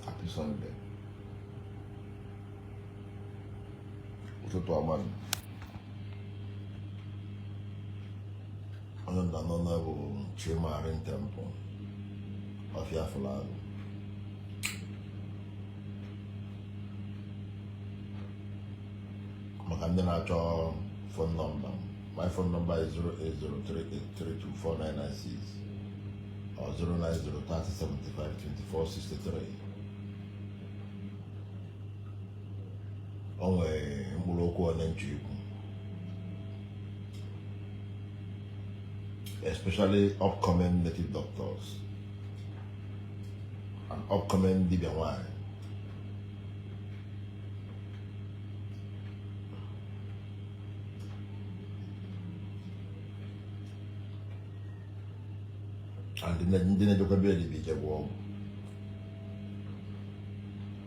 Happy Sunday. Ụtụtụ ọma. Onye nọ na bụ Chimarin Temple ọfịa Fulani. Maka ndị na-achọ phone number. My phone number is 08038324996 or 09030752463. Onwe mkpụrụ okwu onye nchukwu, especially upcoming native doctors and upcoming dibia nwanyị. And ndị na-ejekwa bịa dibia ijegwa ọgwụ.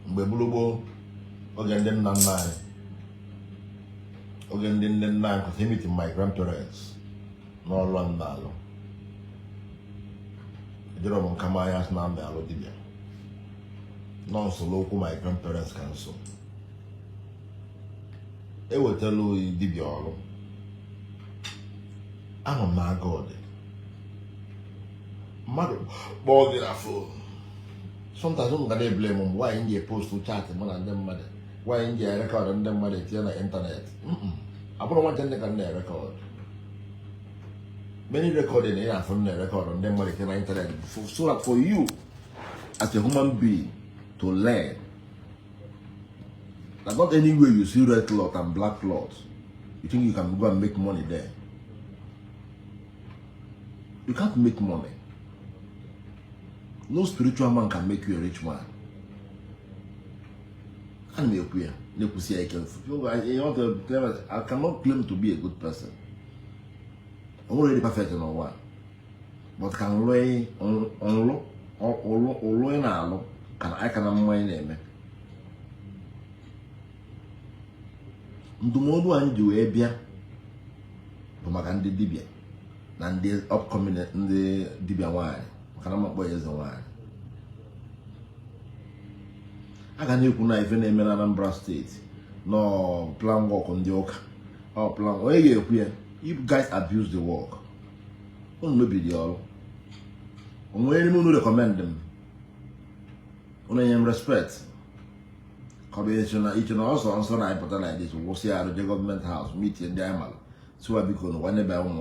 Mgbe gboo oge ndị nna nna anyị, oge ndị nne nna anyị, because meeting my grandparents n'ọlụ nna alụ ejere m nka mmanya asị na amị alụ dibịa nọọsụ okwu my grandparents counsel ewetala oyi dibịa ọrụ. Anọ m na-aga ọdị mmadụ kpọọ gị na phone. Sometimes I'm gonna blame them. Why in your post to chat and them mother? Why in your record and them mother on the internet? I don't want them to record. Many recording here from the record on them mother on the internet. So that for you, as a human being, to learn that not anywhere you see red cloth and black cloth, you think you can go and make money there. You can't make money. No spiritual man can make you a rich man. And me queer. I cannot claim to be a good person. I'm already perfect in one. But can lay on can I can my name. Ndumodu anju ebia. Bumagandi dibia. And the upcoming the dibia wine. I can even even in Anambra State. No plan work on the oak. Or plan where you guys abuse the work. Maybe the all. When you recommend them. Only in respect. Combination each and also answer I put like this. We'll see at the government house meeting the animal. So I become one by 1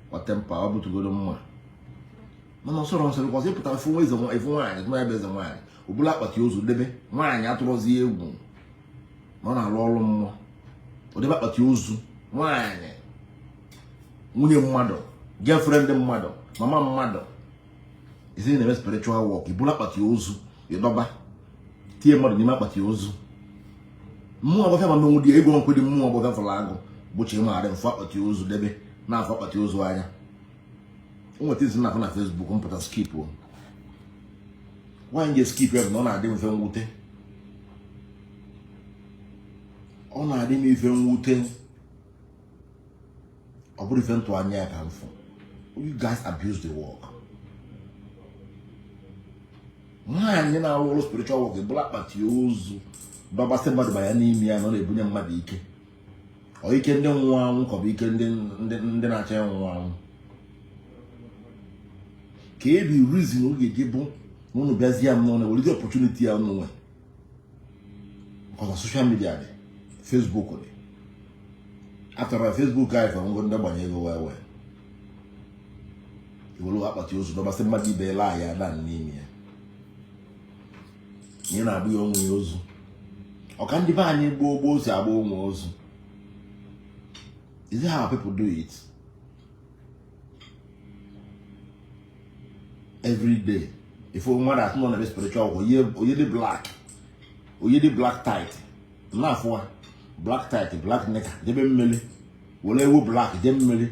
what temper able to go to more. No, so because they put out 4 ways of if one is my best wine. Who black but use with debe, wine out was the eagle. Mona roll or the back but use wine. William mother, girlfriend and mother, mamma mother. Is in the spiritual walk. You black but use your daughter. Tear mother, the map but use. More of them know the ego and put him more about the flag, which you might have fought but use debe, now fought but use wine. What is not on Facebook on put a skip one? Why you skip your non I didn't film woote? On I didn't even woote. I would even to a near come from. You guys abuse the work. Man, you know all spiritual work, the black but use Baba somebody by any me and only Bunyan Madike. Or you can do one, or you can then I tell one. Can be reason you give no busy am no the opportunity I know because of social media Facebook after a Facebook guy from Gonda Banyego where you will look at you so but somebody be liar than me you know be on use or can divine bobo sabo is that how people do it every day? If you want that non spiritual, or you the black tight, now for black tight, black neck, they be melly, whatever black, they melly.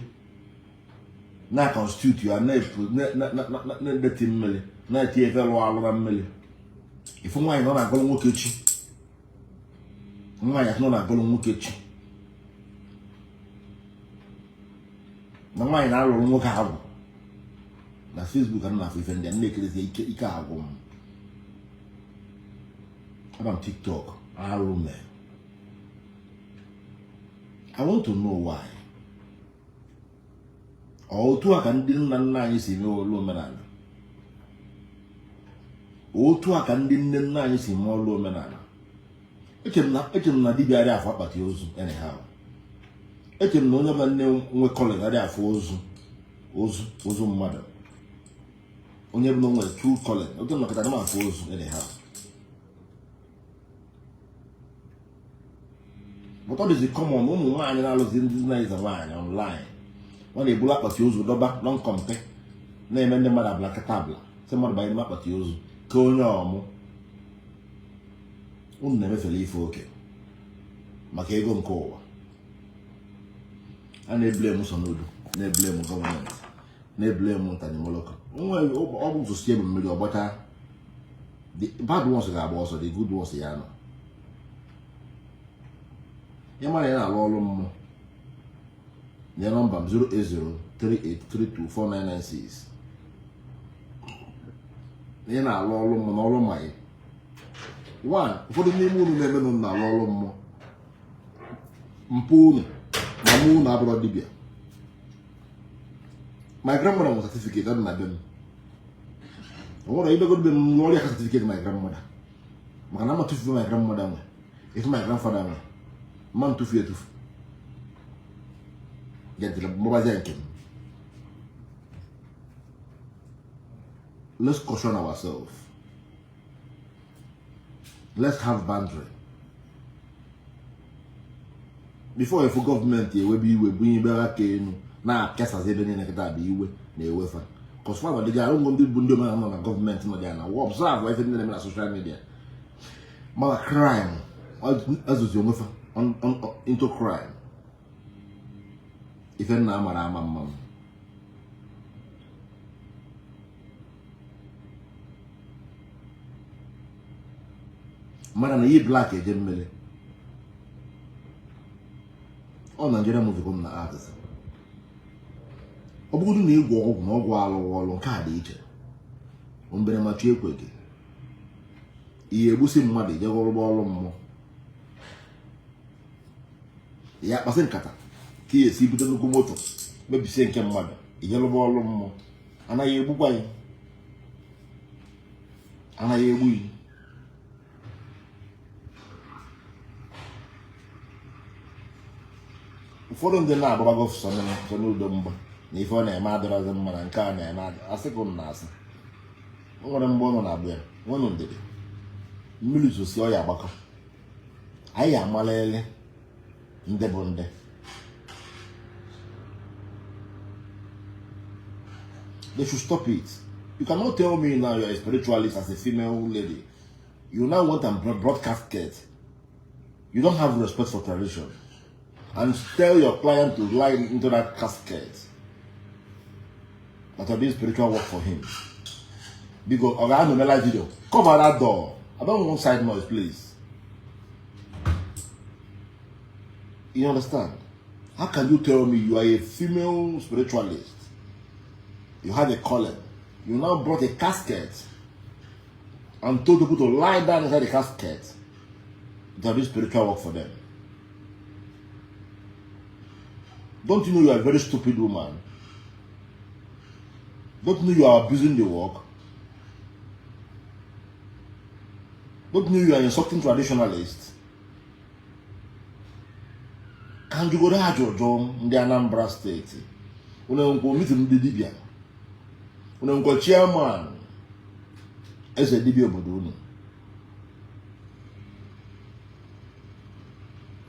Now constitute you are not the team melly, not TFL or melly. If you want not go look at you, why not go look at you? No, why not look out? Na Facebook and na fifa ndi na ekele ike agwom on TikTok, Arume. I want to know why. Otu aka ndị nna nna anyị si mee olu omenala. Otu aka ndị nne nna anyị si mee olu omenala. Echem na dibịa arị afọ akpati ozu anyhow. Echem na onye ọbụla nne nwe kọlịn arị afọ ozu mmadụ. Onye bụ na nwere true kọlịn, otu nnọkọta na afọ ozu anyhow. But all is common, ụmụ nwaanyị na-alụzi ndị na-eze nwaanyị online. Ọ na-ebulu akpati ozu dọba non-compete na-eme ndị mmadụ abụla kata abụla sị mmadụ banyere m akpati ozu ka onye ọmụ. Unu na-emefere ife oke maka ego nke ụwa. A na-eblame Sonodu, na-eblame gọọmenti, na-eblame Ntanimoloko. Ọ bụ ụzọ bụ mmiri ọgbọcha. The bad ones ga-agba ọsọ, the good ones ya nọ. Ya mara ya na-alụ ọrụ mmụọ. Their number 08038324996. They na alụ ọrụ mmụọ na ọrụ mmanya. One, ụfọdụ n'ime unu na-eme nụ na alụ ọrụ mmụọ. Mpụ unu ma mụ unu abụrụ dibịa. My grandmother was certificate that na dem. Nwere ibe godo be m lụọ ya certificate my grandmother. Maka na ma tufu my grandmother nwe. If my grandfather nwe. Man tufu. Let's caution ourselves. Let's have boundary. Before if government we be na kesa zebe ni nekata be iwe na ewefa. Cause for the guy don't do bundo man na government no dey na. We observe everything na social media. Ma crime as you on into crime. Ife na amara ama mmam. Mana na yi black eje mmele. Ọ Nigeria movie kom na artist. Ọ bụrụ na igwe ọgwụ na ọgwụ alụ nke a dị iche. Ombere ma chi ekwege. Ihe egbusi mmadụ je gọrọ ọrụ mmụọ. Ya kpasị nkata. Ka esi bute nnukwu moto mebisi nke mmadụ ijelụba ọrụ mmụọ anaghị egbukwa ya, anaghị egbu ya. Ụfọdụ ndị na-agbabago Sonudo mgba na ife ọ na-eme adịrọzi mma na nke a na-eme asịkụ na asị. O nwere mgbe ọ nọ na abịa nwenụ ndịdị mmiri zosi ọ ya agbakọ. Anyị amalele ndị bụ ndị. They should stop it. You cannot tell me now you're a spiritualist as a female lady. You now want a broadcast casket. You don't have respect for tradition. And tell your client to lie into that casket. That you're doing spiritual work for him. Because I have a live video. Cover that door. I don't want side noise, please. You understand? How can you tell me you are a female spiritualist? You had a calling. You now brought a casket and told people to lie down inside the casket to do spiritual work for them. Don't you know you are a very stupid woman? Don't you know you are abusing the work? Don't you know you are insulting traditionalists? Can you go to Ajojo in the Anambra State? Una meet in the Dibia. Una chairman as a Dibia Boduno.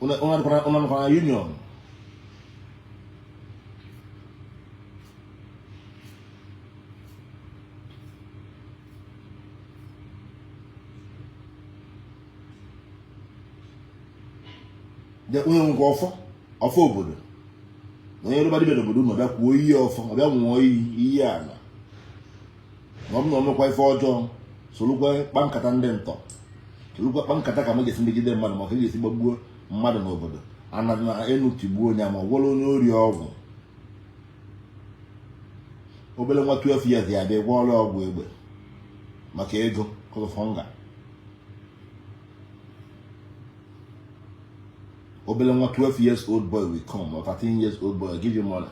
Una union. The only offer of obodo. No everybody be obodo no bia kwuo iyi ofo, bia nwuo iyi ala. No no me kwai for ojo. So lukwa kpankata ndị ntọ. Lukwa kpankata ka magesi megide mmadụ ma ka ga-esi gbagbuo mmadụ n'obodo. Ana na enu tigbuo onye ma gwolo onye ori ọgwụ. Obele nwa 12 years ya bịa gwọrọ ọgwụ egbe maka ego cause of hunger. Obelengwa 12 years old boy will come, or 13 years old boy will give you money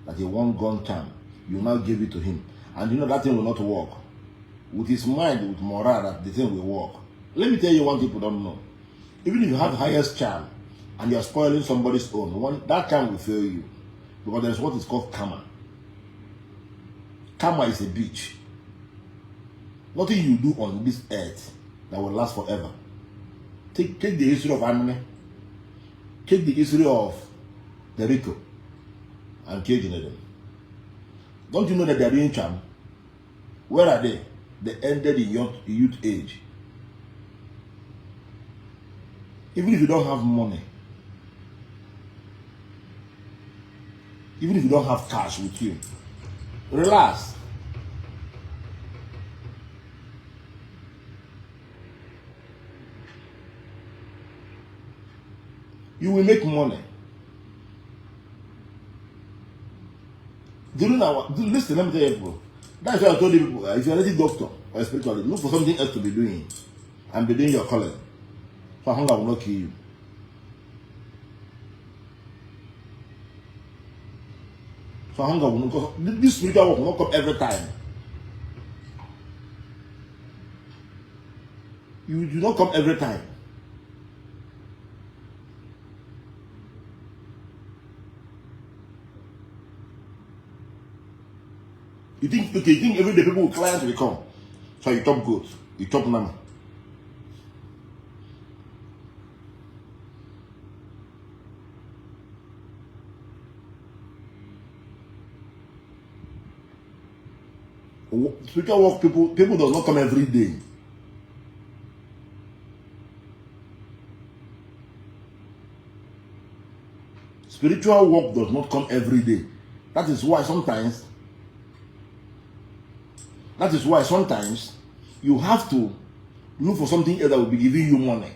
that he won't gun charm. You now give it to him. And you know that thing will not work. With his mind, with morale, that the thing will work. Let me tell you one people don't know. Even if you have the highest charm and you are spoiling somebody's own, that charm will fail you. Because there's what is called karma. Karma is a bitch. Nothing you do on this earth that will last forever. Take the history of anime. Take the history of the Rico and K. Don't you know that they are doing charm? Where are they? They ended in youth age. Even if you don't have money, even if you don't have cash with you, relax. You will make money. Listen, let me tell you people. That's why I told you people, if you're a doctor or a spiritualist, look for something else to be doing and be doing your calling. So hunger will not kill you. So hunger will not, because this spiritual work will not come every time. You do not come every time. You think every day people, clients will come. So you chop goat, you chop nama. Spiritual work, people does not come every day. Spiritual work does not come every day. That is why sometimes you have to look for something else that will be giving you money.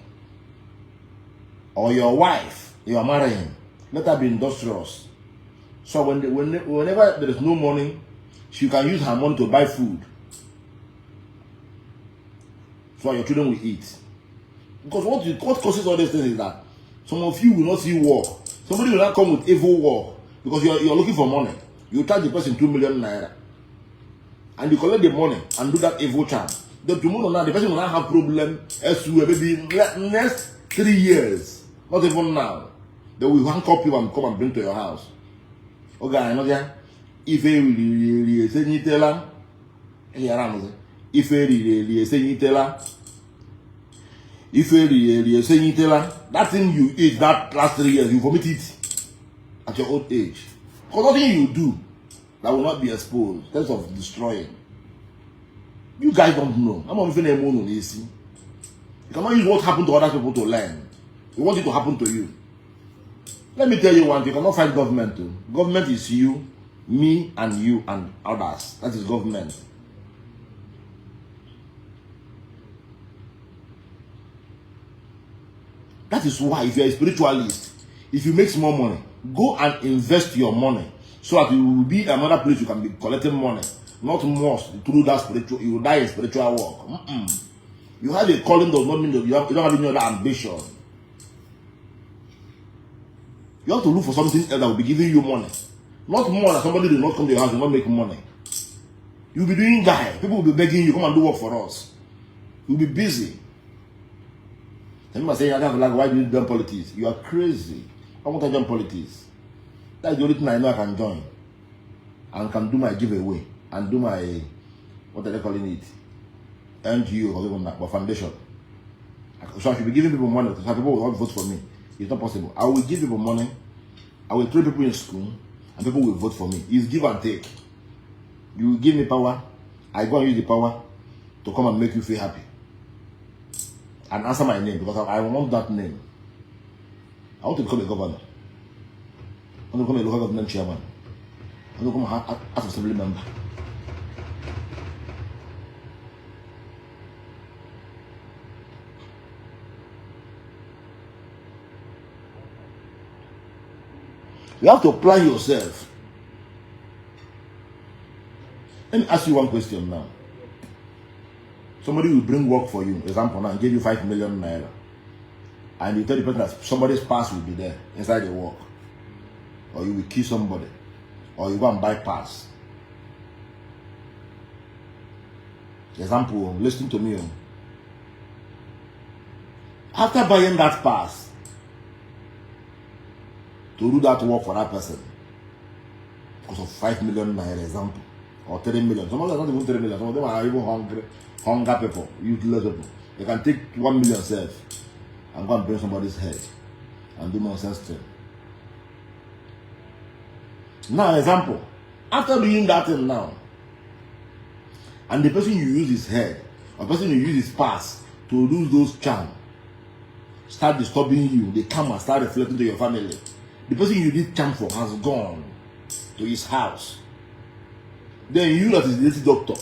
Or your wife, you are marrying, let her be industrious. So whenever there is no money, she can use her money to buy food. So your children will eat. Because what causes all these things is that some of you will not see work. Somebody will not come with evil work because you're looking for money. You charge the person 2 million naira. And you collect the money and do that evil charm. Then tomorrow now, the person will not have problem elsewhere, maybe next 3 years. Not even now. They will handcuff you and come and bring to your house. Okay, I know that. If you say you tell her, if you say you tell her, if you say you tell her, that thing you eat that last 3 years, you vomit it at your old age. Because nothing you do that will not be exposed in terms of destroying. You guys don't know. I'm not even a mono. You cannot use what happened to other people to learn. You want it to happen to you. Let me tell you one thing, you cannot fight government too. Government is you, me, and you, and others. That is government. That is why if you are a spiritualist, if you make small money, go and invest your money so that you will be another place you can be collecting money. Not more through that spiritual, you will die in spiritual work. You have a calling does not mean that you don't have any other ambition. You have to look for something else that will be giving you money. Not more that somebody will not come to your house and not make money. You'll be doing guy. People will be begging you, come and do work for us. You'll be busy. Some people say, why do you join politics? You are crazy. I want to join politics. That's the only thing I know I can join. And can do my giveaway. And do my, what are they calling it? NGO or even or foundation. So I should be giving people money. So people will not vote for me. It's not possible. I will give people money. I will train people in school. And people will vote for me. It's give and take. You give me power. I go and use the power to come and make you feel happy. And answer my name because I want that name. I want to become a governor. I want to become a local government chairman. I want to become an House Assembly member. You have to plan yourself. Let me ask you one question now. Somebody will bring work for you, example now, and give you 5 million naira. and you tell the person that somebody's past will be there inside the work, or you will kill somebody, or you go and buy pass. Example, listen to me. After buying that pass to do that work for that person, because of 5 million naira, example, or 3 million. Some of them are not even 3 million. Some of them are even hunger people, useless people. They can take 1 million self and go and bring somebody's head and do nonsense thing. Now, example, after doing that thing now, and the person you use his head, or the person you use his pass to lose those charm, start disturbing you, they come and start reflecting to your family. The person you did charm for has gone to his house. Then you, that is the native doctor,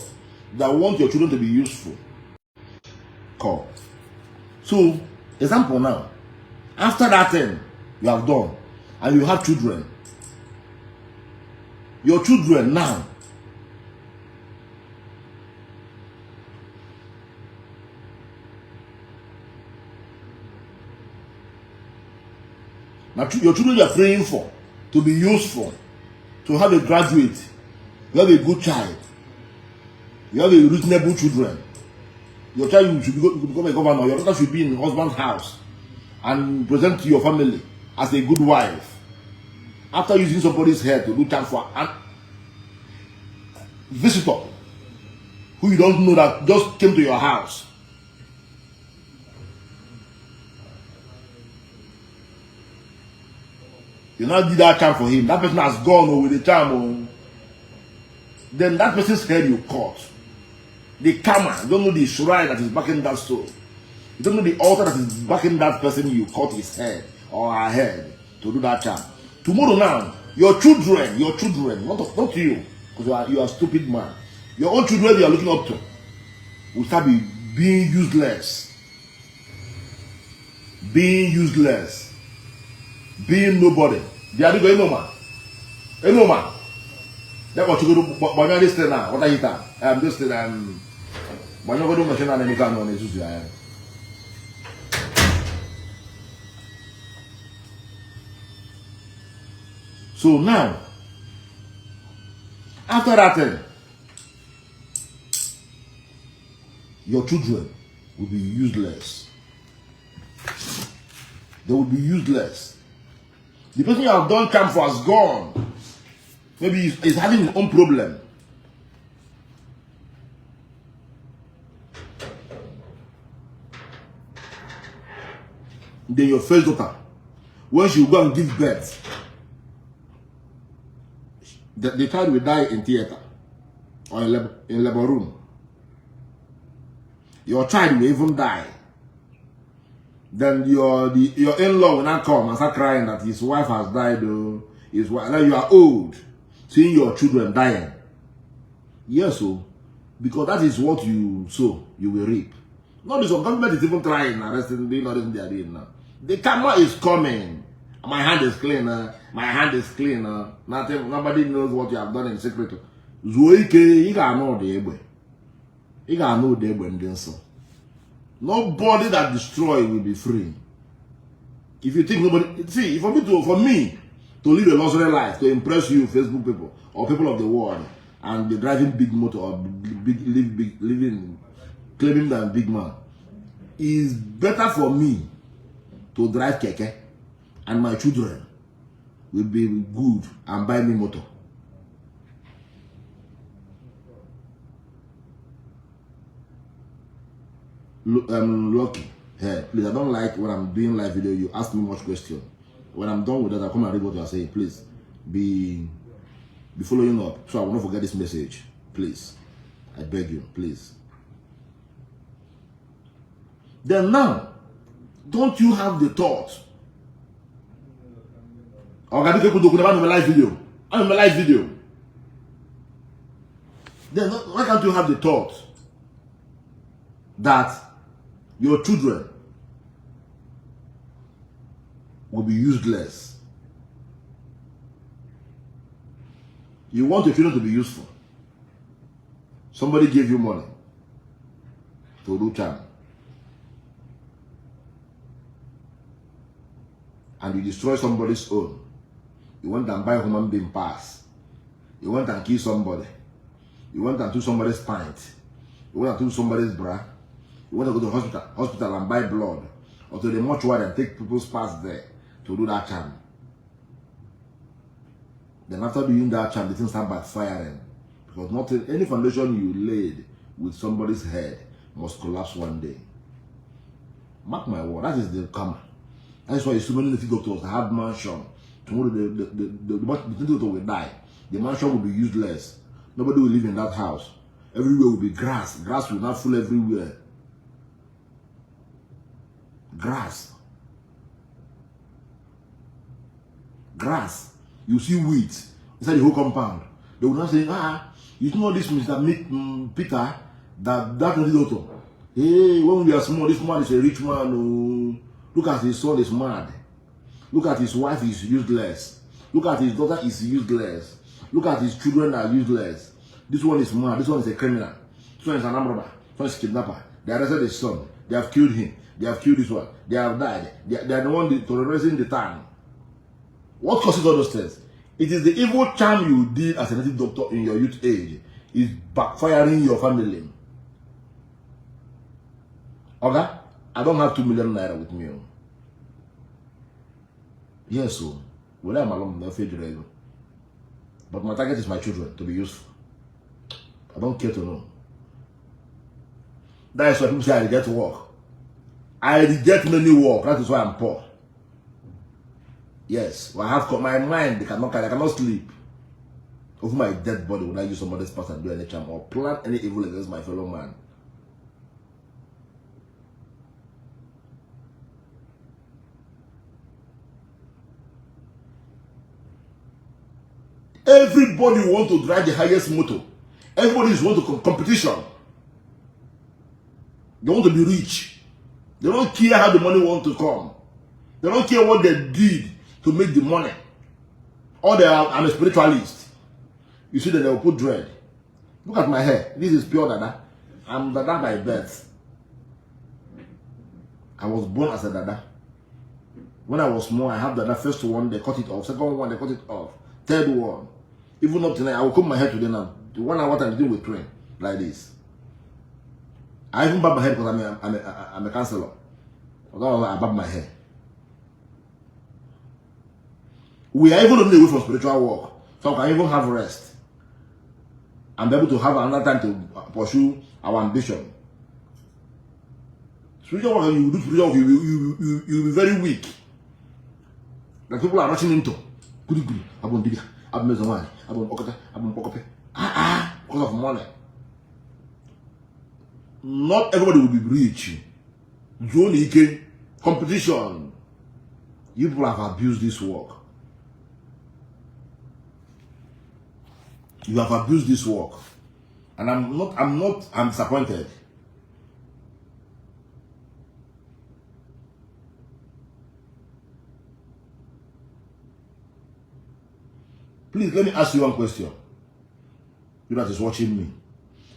that want your children to be useful, call. So, example now, after that thing you have done, and you have children, your children now, your children you are praying for to be useful, to have a graduate, you have a good child, you have a reasonable children. Your child should become a governor, your daughter should be in husband's house and present to your family as a good wife. After using somebody's head to do time for a visitor who you don't know that just came to your house. You now did that charm for him. That person has gone with the charm. Then that person's head you cut. The karma, you don't know the shrine that is backing that soul. You don't know the altar that is backing that person you cut his head or her head to do that charm. Tomorrow now, your children, not you, because you are a stupid man. Your own children you are looking up to will start being useless. Being useless. Being nobody. They are going no man. Hey no man. That's what you go to. But you're this thing now. What are you doing? This thing. But you're going to mention any kind of issues. So now, after that thing, your children will be useless. They will be useless. The person you have done camp for has gone. Maybe he's having his own problem. Then your first daughter, when she will go and give birth, the child will die in theater or in labor room. Your child will even die. Then your in-law will not come and start crying that his wife has died. Now you are old, seeing your children dying. Yes, so because that is what you sow, you will reap. Not this one. Government is even trying, arresting, doing all this they are doing now. The karma is coming. My hand is clean. My hand is clean. Nothing. Nobody knows what you have done in secret. Zoike, you gotta know the Igbo. You gotta know the Igbo and then so. Nobody that destroy will be free. If you think nobody, see, for me to live a luxury life, to impress you, Facebook people or people of the world, and be driving big motor or living, claiming that I'm big man, is better for me to drive keke, and my children will be good and buy me motor. Lucky. Hey, please, I don't like when I'm doing live video, you ask me much question. When I'm done with that, I'll come and read what you are saying. Please, be following up, so I will not forget this message. Please, I beg you, please. Then now, don't you have the thought? I'm a live video. I'm a live video. Then why can't you have the thought that your children will be useless? You want your children to be useful. Somebody gave you money to do charm. and you destroy somebody's own. You went and buy human being pass. You went and kill somebody. You went and do somebody's pint. You went and do somebody's bra. You want to go to the hospital and buy blood. Or to the mortuary and take people's pass there to do that charm. Then after doing that charm, the things start backfiring. Because nothing, any foundation you laid with somebody's head must collapse one day. Mark my word, that is the karma. That is why so many native doctors have mansion. Tomorrow the doctor will die. The mansion will be useless. Nobody will live in that house. Everywhere will be grass. Grass will not full everywhere. Grass. Grass. You see weeds inside the whole compound. They will not say, you know this Mr. Peter, that native doctor. Hey, when we are small, this man is a rich man. Oh. Look at his son is mad. Look at his wife is useless. Look at his daughter is useless. Look at his children are useless. This one is mad. This one is a criminal. This one is an armed robber. This one is a kidnapper. They arrested his son. They have killed him. They have killed this one. They have died. They are the one terrorizing the town. What causes all those things? It is the evil charm you did as a native doctor in your youth age is backfiring your family. Okay? I don't have 2 million naira with me. Yes, so when I'm alone, they'll feed you. But my target is my children to be useful. I don't care to know. That is why people say I reject work. I reject many work. That is why I'm poor. Yes, I have my mind. I cannot sleep. Over my dead body, when I use somebody's past and do any charm or plan any evil against my fellow man. Everybody wants to drive the highest motor. Everybody is want to competition. They want to be rich. They don't care how the money wants to come. They don't care what they did to make the money. Or I'm a spiritualist. You see that they will put dread. Look at my hair. This is pure dada. I'm dada by birth. I was born as a dada. When I was small, I have dada. First one, they cut it off. Second one, they cut it off. Third one. Even up tonight, I will comb my hair today now. The 1 hour what I'm doing with cream. Like this. I even barb my hair because I'm a counselor. Although I barb my hair. We are even on the way from spiritual work. So I can even have rest. And be able to have another time to pursue our ambition. Spiritual work, you do spiritual work, you will be very weak. Like people are rushing into. Because of money. Not everybody will be rich. Competition. You people have abused this work. You have abused this work. And I'm disappointed. Please, let me ask you one question. You that is watching me.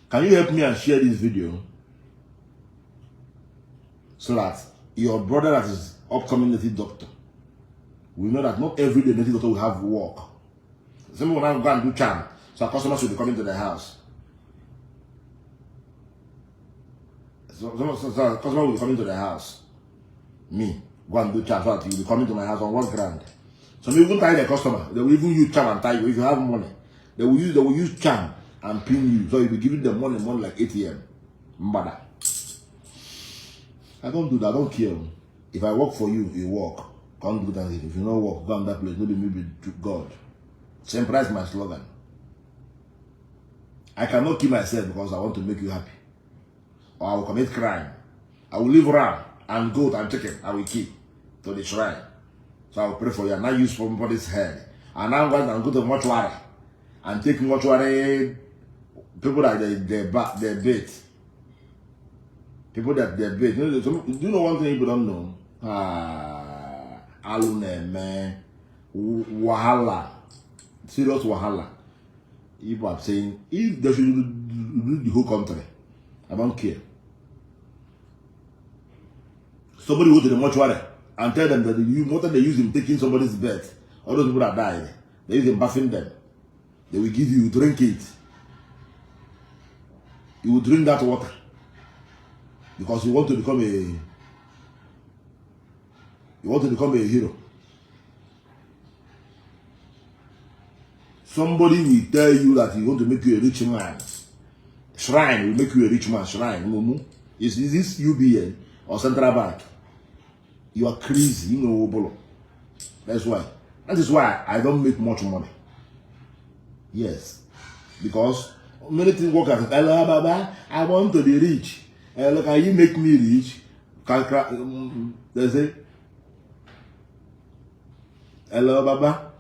Can you help me and share this video? So that your brother that is upcoming native doctor will know that not every day native doctor will have work. Some people now go and do charm. So customers will be coming to their house. So customers will be coming to their house. Me, go and do charm so that you'll be coming to my house on 1 grand. Some people even tie their customer. They will even use charm and tie you. If you have money, they will use charm and pin you. So you'll be giving them money like ATM. Mbada. I don't do that. I don't care. If I work for you, you work. Can't do that. If you don't work, go on that place. Maybe be God. Same price, my slogan. I cannot kill myself because I want to make you happy. Or I will commit crime. I will leave ram and goat and chicken. I will keep to the shrine. So I will pray for you and not use somebody's head. And now I'm going to go to mortuary and take mortuary people that they bait. People that they bait. Do you know one thing people don't know? Alune, man. Wahala. Serious wahala. People are saying, if they should do the whole country, I don't care. Somebody go to the mortuary and tell them that they use him taking somebody's bed. All those people that died, they use him bathing them. They will give you, drink it. You will drink that water because you want to become a hero. Somebody will tell you that he want to make you a rich man. Shrine will make you a rich man. Shrine. Is this UBN or Central Bank? You are crazy. You know, Bolo. That's why. That is why I don't make much money. Yes. Because many things work out. Hello, Baba. I want to be rich. Hello, can you make me rich? They say, hello, Baba.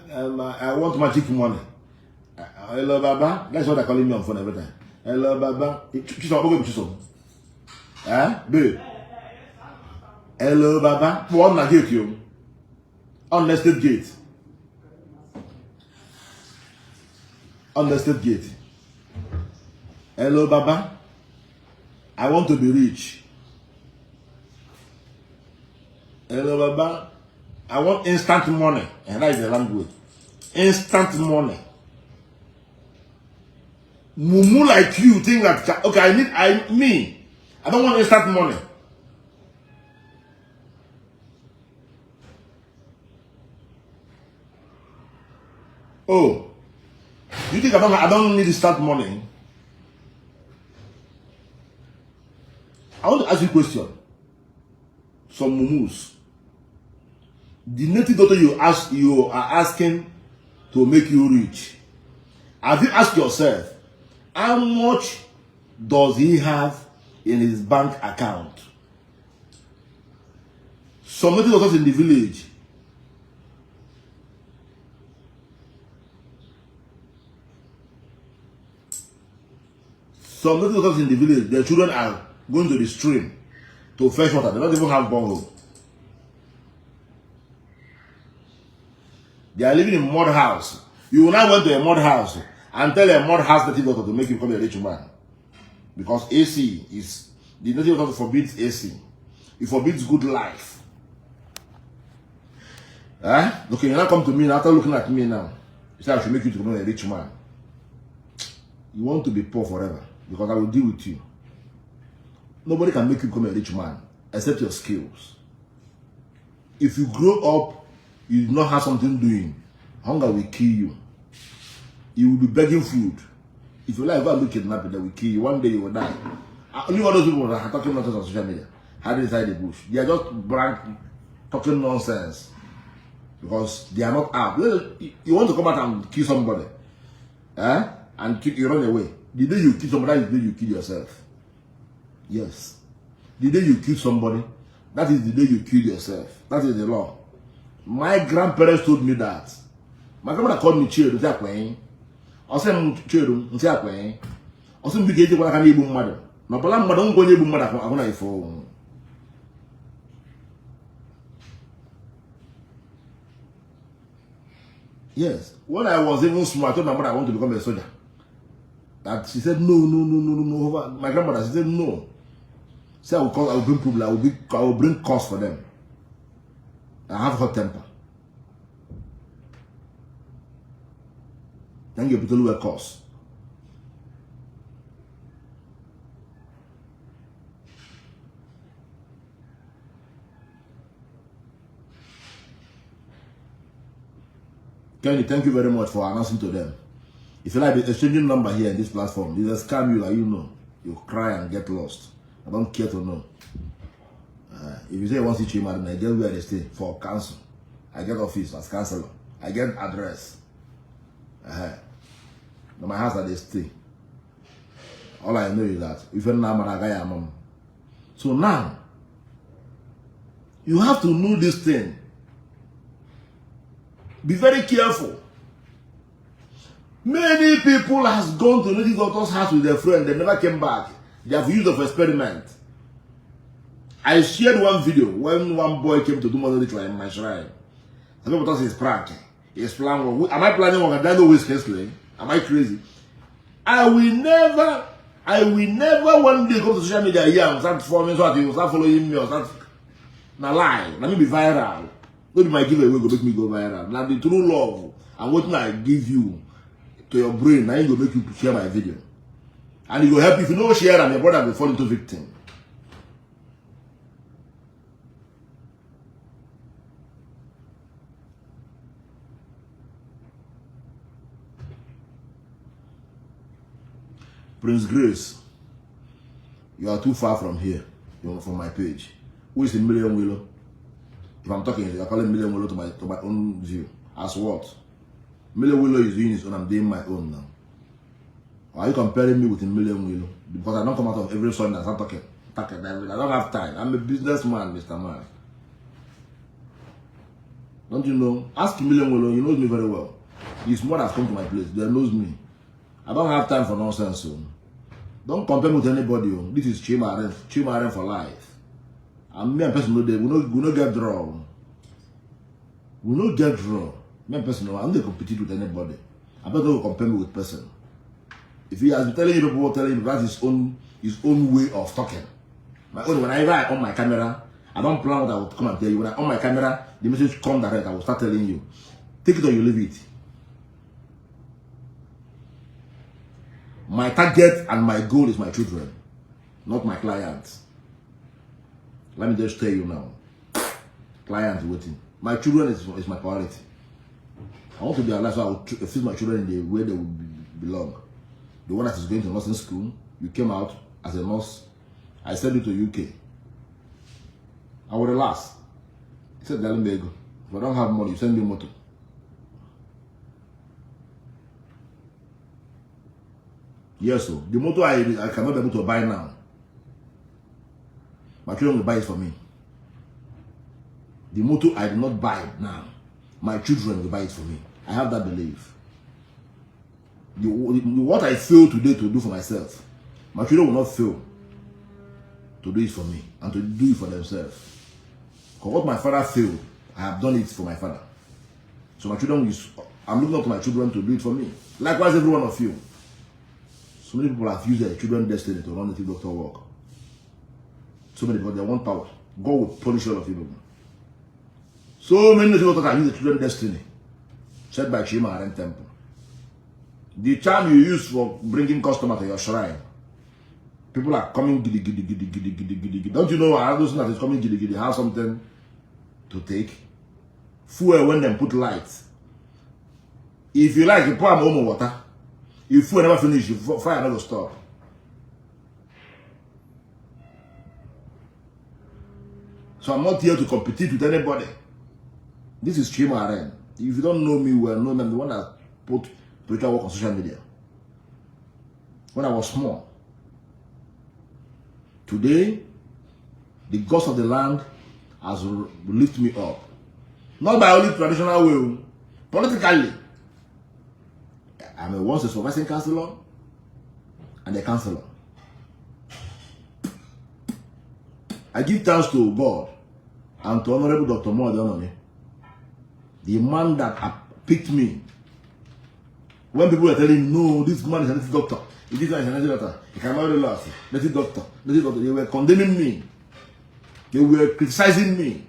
I want magic money. Hello, Baba. That's what they're calling me on phone every time. Hello, Baba. Babe. Hello, Baba. What na gate you? Unlisted gate. Unlisted gate. Hello, Baba. I want to be rich. Hello, Baba. I want instant money. And that is the language. Instant money. Mumu like you think that, okay, I don't want instant money. Oh, you think I don't need instant money? I want to ask you a question. Some mumus. The native daughter you are asking to make you rich. Have you asked yourself, how much does he have in his bank account? Some native daughters in the village, their children are going to the stream to fetch water. They don't even have borehole. They are living in mud house. You will not went to a mud house and tell a mud house native daughter to make you become a rich man. Because AC is, the native daughter forbids AC. It forbids good life. Okay, you now come to me after looking at me now. You say I should make you to become a rich man. You want to be poor forever because I will deal with you. Nobody can make you become a rich man except your skills. If you grow up, you do not have something doing, hunger will kill you. You will be begging food. If you like, go and be kidnapped, they will kill you. One day you will die. Only all those people that are talking nonsense on social media, hiding inside the bush. They are just talking nonsense because they are not out. You want to come out and kill somebody, and you run away. The day you kill somebody, that is the day you kill yourself. Yes. The day you kill somebody, that is the day you kill yourself. That is the law. My grandparents told me that. My grandmother called me Chedu. I said, Chedu, I said, I said, big age, what I can Igbo mother. No, but I'm not going to Igbo mother. I'm going to phone. Yes. When I was even small, I told my mother I want to become a soldier. That she said, no. My grandmother, she said, no. She said, I will bring people, I will bring cost for them. I have hot temper. Then you people will cause. Kenny, thank you very much for announcing to them. If you like the exchanging number here in this platform, they just scam you like you know. You cry and get lost. I don't care to know. If you say you want to see him, I get where they stay for counsel. I get office as counselor. I get address. Now my house that they stay. All I know is that if you're not mom. So now you have to know this thing. Be very careful. Many people has gone to native doctor's house with their friend. They never came back. They have used it for experiment. I shared one video when one boy came to do more ritual in my shrine. Some people thought he's prank. He's planning. Am I planning on a know which Am I crazy? I will never one day go to social media here and start forming so that he will start following me or start. Na lie. Let me be viral. Don't my giveaway go make me go viral. Now the true love and what I give you to your brain, now you go make you share my video. And it will help if you don't share and your brother will fall into victim. Prince Grace, you are too far from here. You're from my page. Who is a Million Willow? If I'm talking, you're calling Million Willow to my own view. As what? Million Willow is doing his own, I'm doing my own now. Are you comparing me with a Million Willow? Because I don't come out of every Sunday and start talking. I don't have time. I'm a businessman, Mr. Man. Don't you know? Ask Million Willow, he knows me very well. His mother has come to my place. They knows me. I don't have time for nonsense. So don't compare me with anybody. This is Chimaren for life. And me and person know that we no get draw. We no get draw. Me and person know I'm not compete with anybody. I better not compare me with person. If he has been telling you people, telling you that's his own way of talking. My own, whenever I on my camera, I don't plan what I would come and tell you. When I on my camera, the message come direct. I will start telling you. Take it or you leave it. My target and my goal is my children, not my clients. Let me just tell you now. Clients waiting. My children is my priority. I want to be alive, so I will feed my children in the way they will belong. The one that is going to nursing school, you came out as a nurse. I sent you to UK. I will relax. He said, Darling Bego, if I don't have money, you send me motor. Yes, so the motor I cannot be able to buy now. My children will buy it for me. The motor I did not buy now. My children will buy it for me. I have that belief. What I fail today to do for myself, my children will not fail to do it for me and to do it for themselves. Because what my father failed, I have done it for my father. So my children, I'm looking up to my children to do it for me. Likewise, every one of you. So many people have used their children's destiny to run the doctor work. So many people, they want power. God will punish all of you. So many people have used the children's destiny set by Chima and Temple. The charm you use for bringing customers to your shrine, people are coming giddy, giddy, giddy, giddy, giddy, giddy, giddy. Don't you know how those that is coming giddy, giddy have something to take? Fuel when them put lights. If you like, you pour them home water. If fuel never finish, fire never stop. So I'm not here to compete with anybody. This is Chimaren. If you don't know me well, know me, I'm the one that put spiritual work on social media. When I was small. Today, the gods of the land has lifted me up. Not by only traditional way, politically. I'm a once a supervising counselor and a counselor. I give thanks to God and to Honorable Dr. Moadonone, the man that picked me. When people were telling me, no, this man is a native doctor, this man is a native doctor, he cannot relax, native doctor, they were condemning me, they were criticizing me.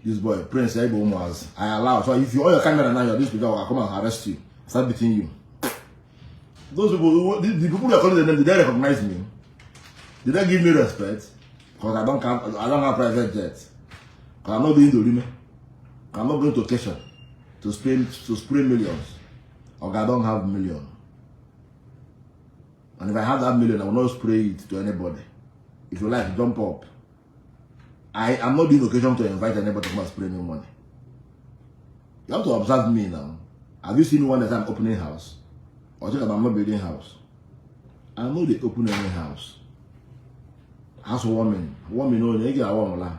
This boy, Prince Igbo was I allow. So if you on your camera now, this people will come and arrest you, start beating you. Those people, the people who are calling them, did they recognize me? Did they give me respect? Because I don't have private jets. Because I'm not going to Rime. I'm not going to Kesha to spray millions. Or I don't have million. And if I have that million, I will not spray it to anybody. If you like, jump up. I am not doing occasion to invite anybody to come and spray me money. You have to observe me now. Have you seen one that I'm opening house? Or think I'm not building house? I know they open any house. House warming. Warming, no, they get a warm la.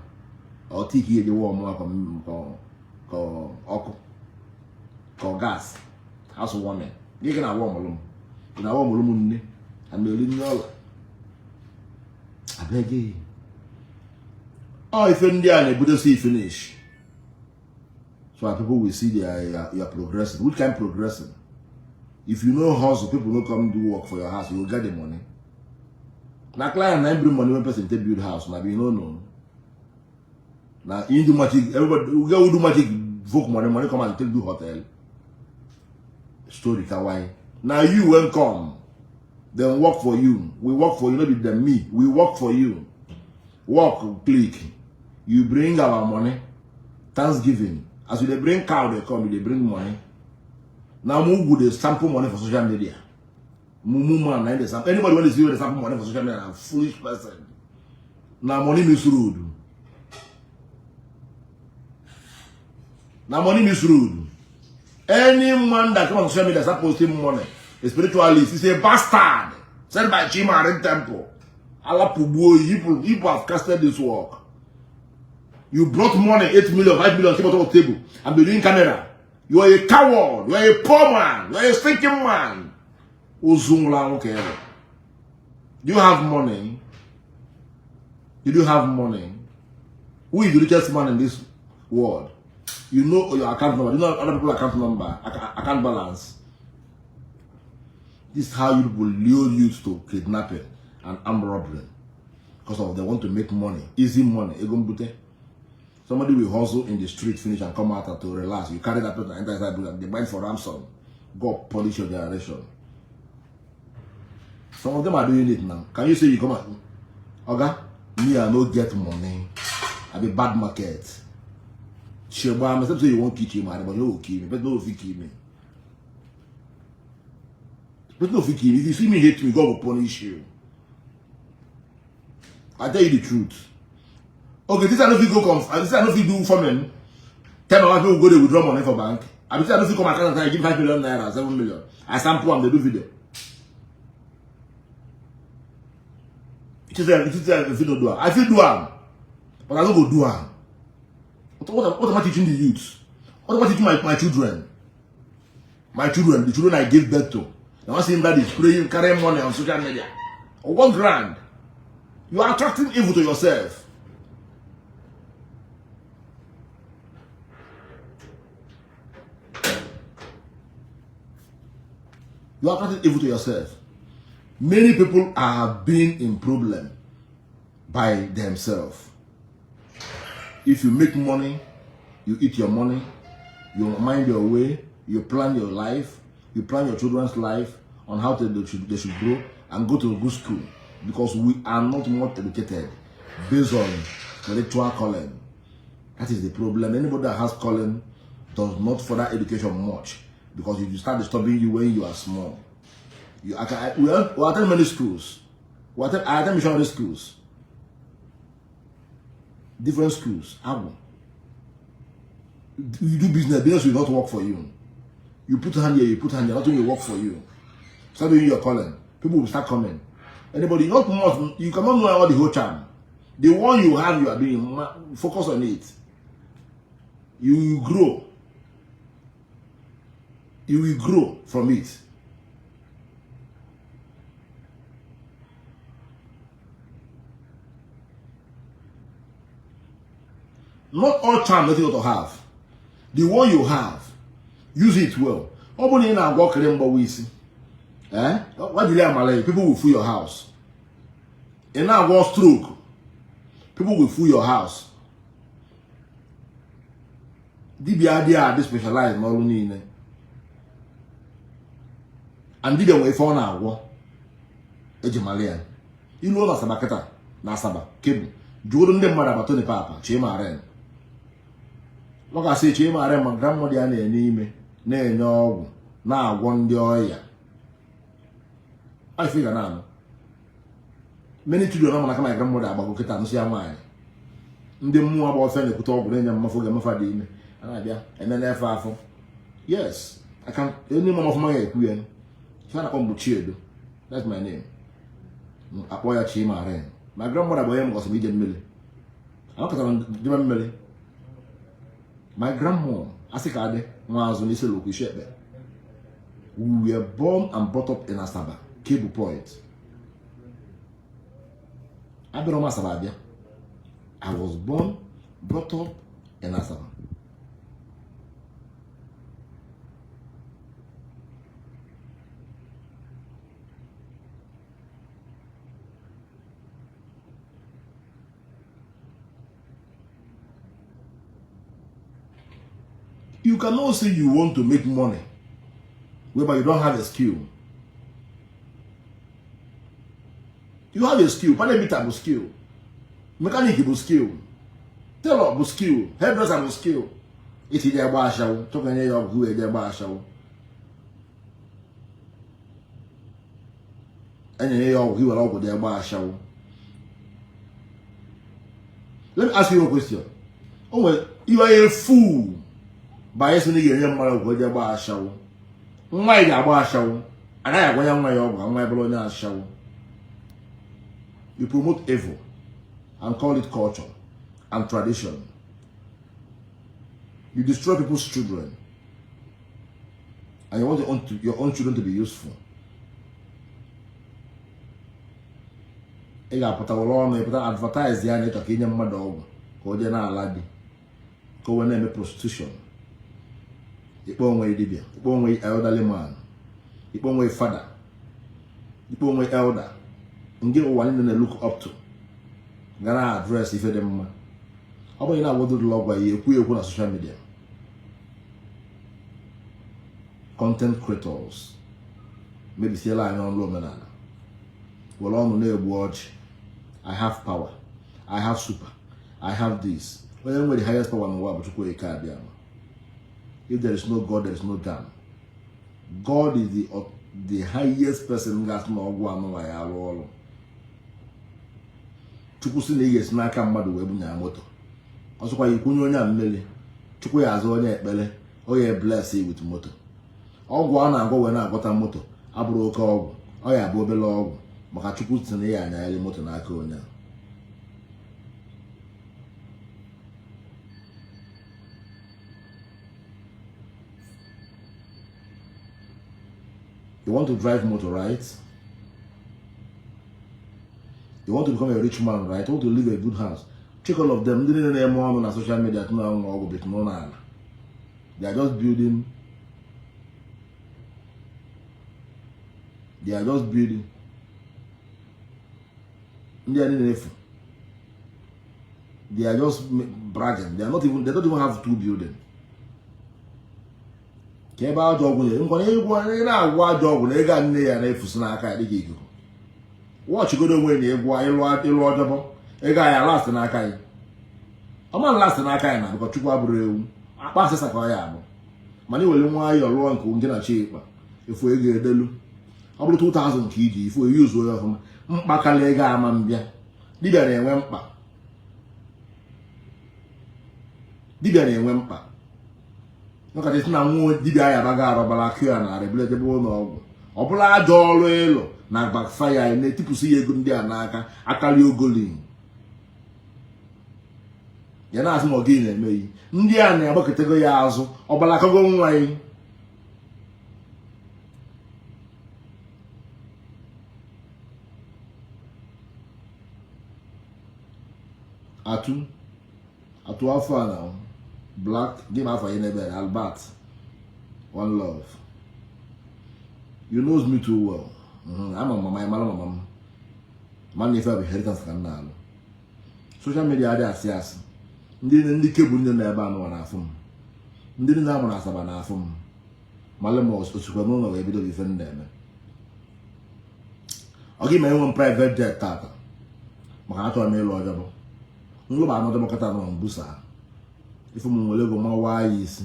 Or tiki the warm or gas. House warming. You can have warm alone. In a warm room, and they'll leave all. I beg you. Oh, if India and Buddha see finish. so that people will see that you are progressing. Which kind of progressing? If you know hustle, people don't come do work for your house, you will get the money. Now, client na bring money when person take build house. Now, you don't know. Now, you do magic. Everybody, you do magic. Vote money come and take do hotel. Story kawaii. Now you won't come. Then work for you. We work for you, not with them. Me. We work for you. Work, click. You bring our money. Thanksgiving. As they bring cow, they come. They bring money. Now, move they sample money for social media. Man, anybody want to see the sample money for social media? A foolish person. Now, money is rude. Now, money is rude. Any man that comes on social media start posting money, a spiritualist, is a bastard. Sent by Chima in Temple. Allah Pubu, people have casted this work. You brought money, 8 million, 5 million, came on the table, and be doing Canada. You are a coward, you are a poor man, you are a stinking man. Do you have money? You do have money. Who is the richest man in this world? You know your account number. You know other people's account number, account balance. This is how you will lure you to kidnapping and armed robbery. Because of they want to make money. Easy money. Somebody will hustle in the street, finish and come out to relax. You carry that person and enter inside building. They buy for ransom. God punish your generation. Some of them are doing it now. Can you say you come out? Okay? Me, I no get money. I be bad market. Sure, I'm say you won't kill me, but you will kill me. But no, if you kill me. But no, if you kill me. If you see me hate me, God will punish you. I tell you the truth. Okay, this I know if you go come. This I know if you do farming. Tell my wife people go there withdraw money for bank. I be say I know if you come account and give 5 million naira, 7 million. I sample and they do video. It is if you don't do it. I feel do it, but I don't go do it. What am I teaching the youth? What am I teaching my children? My children, the children I gave birth to. Now I see that is praying, carrying money on social media. Or 1 grand. You are attracting evil to yourself. You are attracting evil to yourself. Many people are being in problem by themselves. If you make money, you eat your money, you mind your way, you plan your life, you plan your children's life on how they should grow and go to a good school. Because we are not more educated based on intellectual calling. That is the problem. Anybody that has calling does not further education much. Because if you start disturbing you when you are small. We attend many schools. I attend missionary schools. Different schools. You do business. Business will not work for you. You put hand here, nothing will work for you. Start doing your calling. People will start coming. Anybody, not much, you cannot know about the whole charm. The one you have, you are doing, focus on it. You will grow. You will grow from it. Not all charm that you ought to have. The one you have, use it well. Open in and walk in what do you Malay? People will fool your house. In that one stroke, people will fool your house. The idea they specialize in all in. And did away for now. Ejimalian. You know that's a baketa, Nasaba, Cable. Jordan them mother batoni papa, Chema Ren. Look, I say, Chema Ren, my grandmother and me, nay, no, now one the oil. I figure now. Many children are like my grandmother about Buketa and Sia wine. The more about Fanny could talk with them, Mafogama, and then far from. Yes, I can any moment of my queen. Shana Ombuchid. That's my name. Akwa Okuko. My grandmother was medium millie. I don't know millie. My grandma, Asikade, was on this local ship. We were born and brought up in Asaba, Cable Point. I was born, brought up in Asaba. You cannot say you want to make money whereby you don't have a skill. You have a skill. Panemita is skill. Mechanic is skill. Tailor is skill. Hairdresser is skill. It is a bar show. Talking about who is a bar show. And you will all go there bar show. Let me ask you a question. Oh, well, you are a fool by listening to your mother go there bar show. Why the bar show? And I have one young my Bologna show. You promote evil and call it culture and tradition. You destroy people's children. And you want your own children to be useful. You advertise the annet of Kenya Madog, or the Naladi, go and name a prostitution. You won't way Dibia, you won't way elderly man, you won't way father, you won't way elder. And give one in the look up to. Gonna address if them. How about you know what do the log by you? We on social media. Content creators. Maybe still line on low man. Well, on the watch. I have power. I have super. I have this. Well, the highest power in the world, but you can't. If there is no God, there is no God. God is the highest person that's not one. Chukwu si na yes n'aka mmadụ wee bunya moto. Ọsọkwa ikwunye onye mmeli. Chukwu ya azụ onye ekpele, onye bless with moto. Ọgwụ a na-agwọ wee na-agwọta moto, abụrụ oke ọgwụ. Ọ ya bụ obele ọgwụ maka Chukwu tinye ya anya moto n'aka onye. You want to drive motor, right? You want to become a rich man, right? You want to live a good house. Check all of them. They didn't name one on social media. They are just building. They are just building. They are just bragging. They are not even. They don't even have two buildings. Keba job we. Watch go the way they go. I last in Akai. I'm not last in Akai now because you are I pass a car. Money will why your long could get a cheap. If we get the look, about 2,000 kg if we use well Macalega Mambia. Dibia and Wempa. Dibia and Wempa. Look at this now, Dibia Bagara Balakiana, regrettable no. Obla Jolo. Na backfire na tipu si ego ndị a n'aka akali ogoli ya na asị ma ogi na-eme yi ndị a na-agbakọtego ya azụ ọbalakago nwa yi atu afọ a na black give afọ ya n'ebe Albert one love you knows me too well. I'm a mama, man, if I have inheritance can now. Social media are assassin. Didn't indicate when you never know an affirm. Didn't have an assassin affirm. Malamos, which will know a bit of defend them. I'll give my own private jet tata. Mahato and mail order. No, I'm not a Mocatano on Busa. If I'm will go more wise,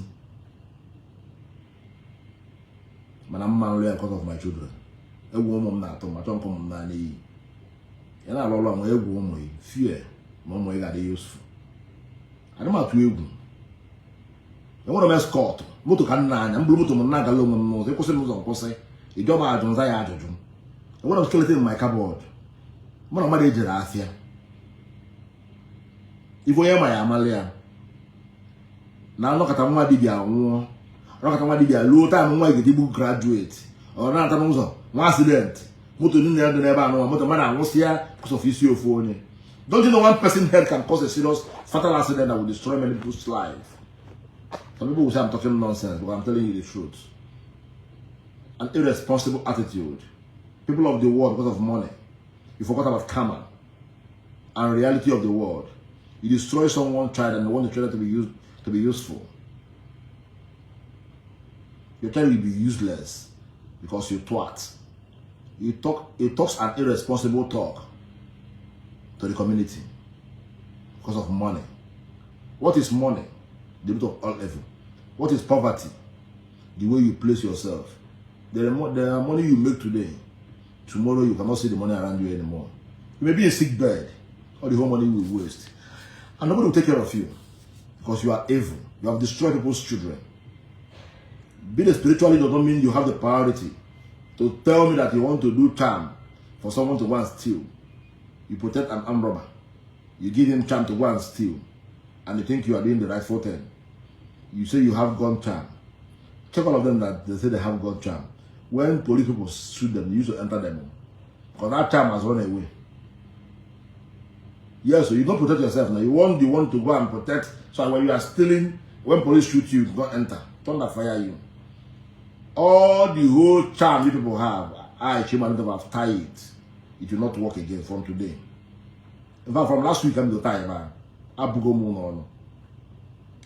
but I'm married because of my children. A woman not on my tongue come nanny. And I long a woman, fear, no more got useful. I don't have to you. I want to escort, Moto Canan, and Blue to Monaga Lomon, the person was on Jose, a job I don't say. I want to skeleton in my cupboard. One of my age Asia. If we are my Amalia. Now look at a Dibia, look at a Dibia, low time when I get graduate, or not an accident. Moto never know. Moto man was here because of his phone. Don't you know one person head can cause a serious fatal accident that will destroy many people's lives? Some people will say I'm talking nonsense, but I'm telling you the truth. An irresponsible attitude. People of the world, because of money, you forgot about karma and reality of the world. You destroy someone's child and you want the child to be useful. your child will be useless because you twat. It talks an irresponsible talk to the community because of money. What is money? The root of all evil. What is poverty? The way you place yourself. There are money you make today. Tomorrow you cannot see the money around you anymore. You may be a sick bed. All the whole money will waste. And nobody will take care of you. Because you are evil. You have destroyed people's children. Being a spiritual leader doesn't mean you have the priority to tell me that you want to do charm for someone to go and steal. You protect an armed robber. You give him charm to go and steal. And you think you are doing the rightful thing. You say you have gun charm. Check all of them that they say they have gun charm. When police people shoot them, you used to enter them. Because that charm has run away. Yes, so you don't protect yourself now. You want to go and protect. So when you are stealing, when police shoot you, don't enter. Thunder fire you. All the whole charm you people have, I have tied it. It will not work again from today. In fact, from last week I'm the time, man.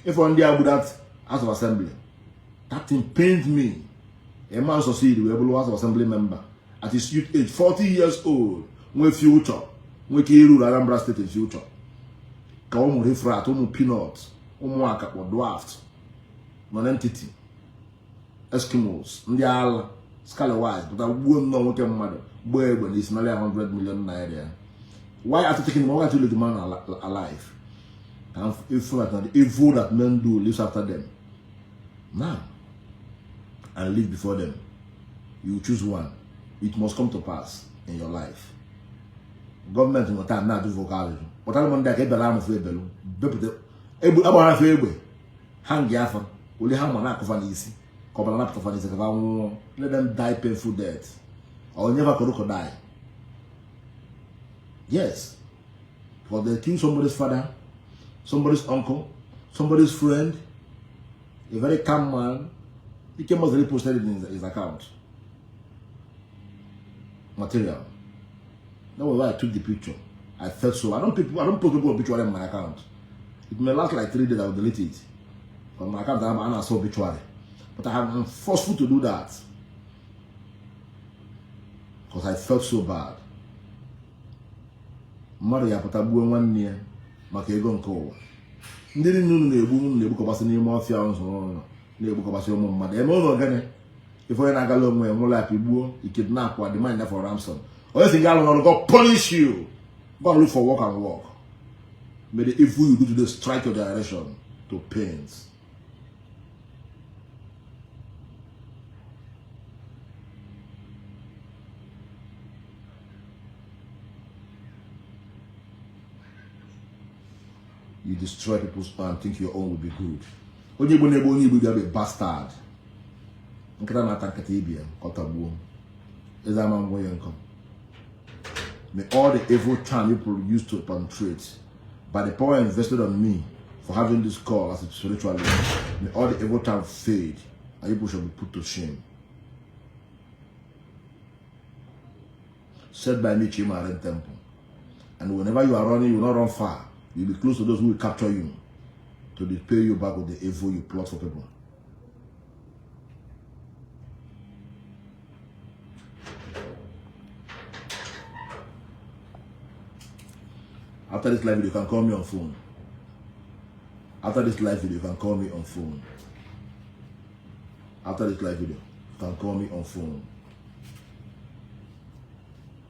If one day I would that House of Assembly, that thing pains me. A man succeeded with a House of Assembly member at his youth age, 40 years old, with future, with Kiru Anambra State in future. Kaomu refrat, peanuts, waka or dwarfed, non-entity, Eskimos, Ndiala, Scalawise, but I won't know what your mother, boy, when he's nearly 100 million naira. Why after taking him, why to leave the man alive? And if the evil that men do lives after them. Now, and live before them. You choose one. It must come to pass in your life. Government in the time now do vocal. But I want that get the lamb of Ebelu. About half a hang Yaffa. Only hang one act of an easy. Couple of an let them die painful death. Or never could die. Yes. For they kill somebody's father, somebody's uncle, somebody's friend, a very calm man. He came out reposted it in his account. Material. That was why I took the picture. I felt so. I don't put people obituary in my account. It may last like 3 days. I will delete it. From my account, I saw obituary. But I am forceful to do that because I felt so bad. Maria Patabu 1 year, Makagon Cove. Didn't know the book of us in more fiance or the book of us, your mother. If we're not going to more like people, you kidnap or demand for ransom. Or if you go punish you, go look for work and walk. May the evil you do today strike your direction to pains. You destroy people's plan and think your own will be good. Only when you will be a bastard. May all the evil charm you produce to penetrate by the power invested on me for having this call as a spiritual leader, may all the evil charm fade and people shall be put to shame. Set by me, Chima and Temple. And whenever you are running, you will not run far. You'll be close to those who will capture you to repay you back with the evil you plot for people. After this live video, you can call me on phone. After this live video, you can call me on phone. After this live video, you can call me on phone.